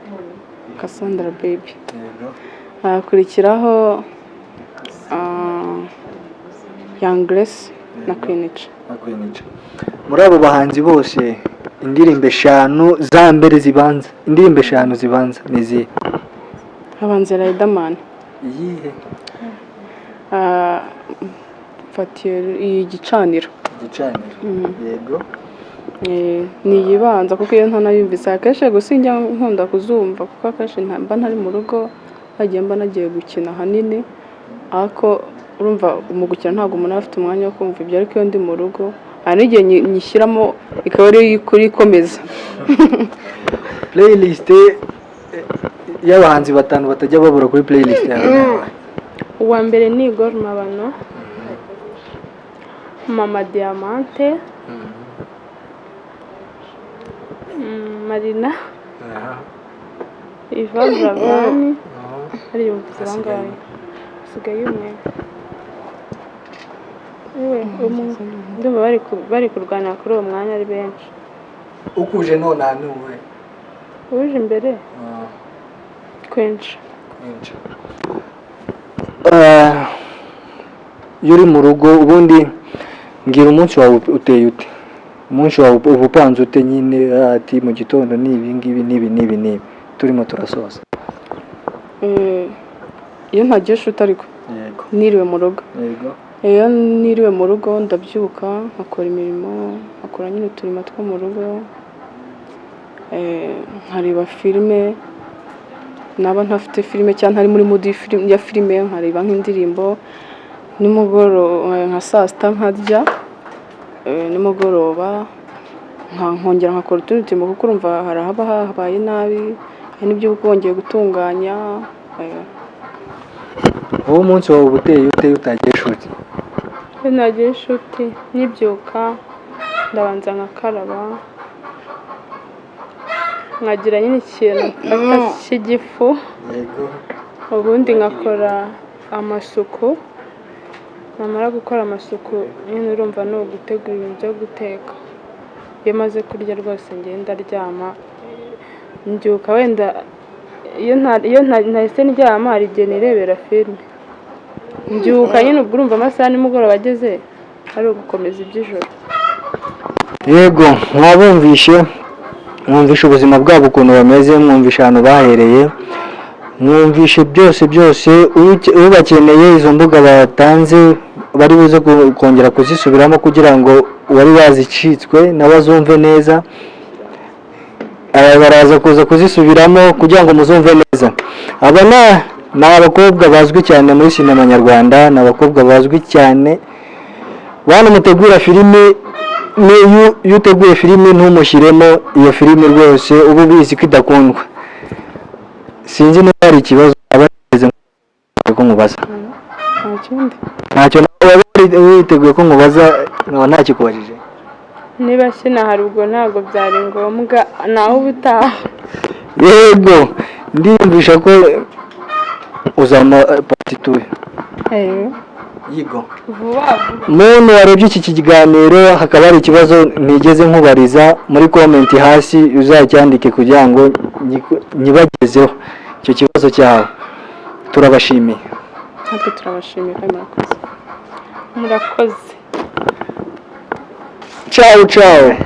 Cassandra baby. Yego. Hakurikiraho Young Grace na Queen Cha. Na Queen Cha. Muri abo bahanzi bose, indirimbo eshanu za mbere zibanza, indirimbo eshanu zibanza ni izihe? Habanza Riderman. Iyihe? Mfatiye igicaniro. Igicaniro, yego. Eh, ni iyibanza kuko iyo ntanayumvise akenshi, gusa njya nkunda kuzumva kuko akenshi mba ntari mu rugo, hagiye mba nagiye gukina ahanini, ariko urumva mu gukina ntabwo umuntu aba afite umwanya wo kumva ibyo, ariko iyo ndi mu rugo hari n'igihe nyishyiramo ikaba ariyo kuri ikomeza. Playlist y'abahanzi batanu batajya babura kuri playlist yawe? Uwa mbere ni Igor Mabano, Mama Diamante, Marina, Ivan Buravan, hariya uvuze bangahe? Hasigaye umwe. Ewe, umwe. Ndumva bari kurwanira kuri uwo mwanya ari benshi. Ukuje nonaha ni uwe? Uje imbere, Queen Cha. Iyo uri mu rugo ubundi, mbwira umunsi wawe uteye ute, umunsi wawe uba upanze ute nyine, ati mu gitondo ni ibi ngibi n'ibi n'ibi n'ibi, turimo turasoza. Eh, iyo ntagiye shoot ariko niriwe mu rugo, iyo niriwe mu rugo ndabyuka nkakora imirimo, nkakora nyine uturimo two mu rugo, nkareba filime, naba ntafite filime cyangwa ntari muri mood ya filime nkareba nk'indirimbo, nimugoroba nka saa sita nkarya, nimugoroba nkongera nkakora utundi turimo kuko urumva hari ahaba habaye nabi, hari n'ibyo uba wongeye gutunganya. Wowe umunsi wawe uba uteye ute iyo utagiye shoot? Iyo nagiye shoot, nkibyuka ndabanza nkakaraba, nkagira nyine ikintu mfata cy'igifu, ubundi nkakora amasuku, namara gukora amasuku nyine urumva ni ugutegura ibintu byo guteka. Iyo maze kurya rwose ngenda ndaryama, mbyuka wenda iyo ntahise ndyama hari igihe nirebera filime, mbyuka nyine ubwo urumva amasaha ya nimugoroba ageze ari ugukomeza iby'ijoro. Yego, mwabumvishe, mwumvishe ubuzima bwabo ukuntu bameze, mwumvishe ahantu bahereye. Mwumvishe byose byose. Ubakeneye izo mbuga batanze bari buze kongera kuzisubiramo kugira ngo uwari wazicitswe nawe azumve neza. Aba baraza kuza kuzisubiramo kugira ngo muzumve neza. Aba ni abakobwa bazwi cyane muri sinema nyarwanda, ni abakobwa bazwi cyane. Bantu mutegura filimi, iyo uteguye filimi ntumushyiremo iyo filimi, rwose uba ubizi ko idakundwa. Sinzi niba hari ikibazo aba yigeze ko nkubaza. Nta kindi. Ntacyo nawe waba wari witeguye ko nkubaza nkaba ntakikubajije? Niba sinahari, ubwo ntabwo byari ngombwa, naho ubutaha. Yego, ndiyumvisha ko uzama part two. Yigo. Vuba vuba. Muntu warebye iki kiganiro, hakaba hari ikibazo ntigeze nkubariza, muri comment hasi uzacyandike kugira ngo nyibagezeho icyo kibazo cyawe. Turabashimiye. Natwe turabashimiye kandi murakoze. Murakoze. Ciao ciao.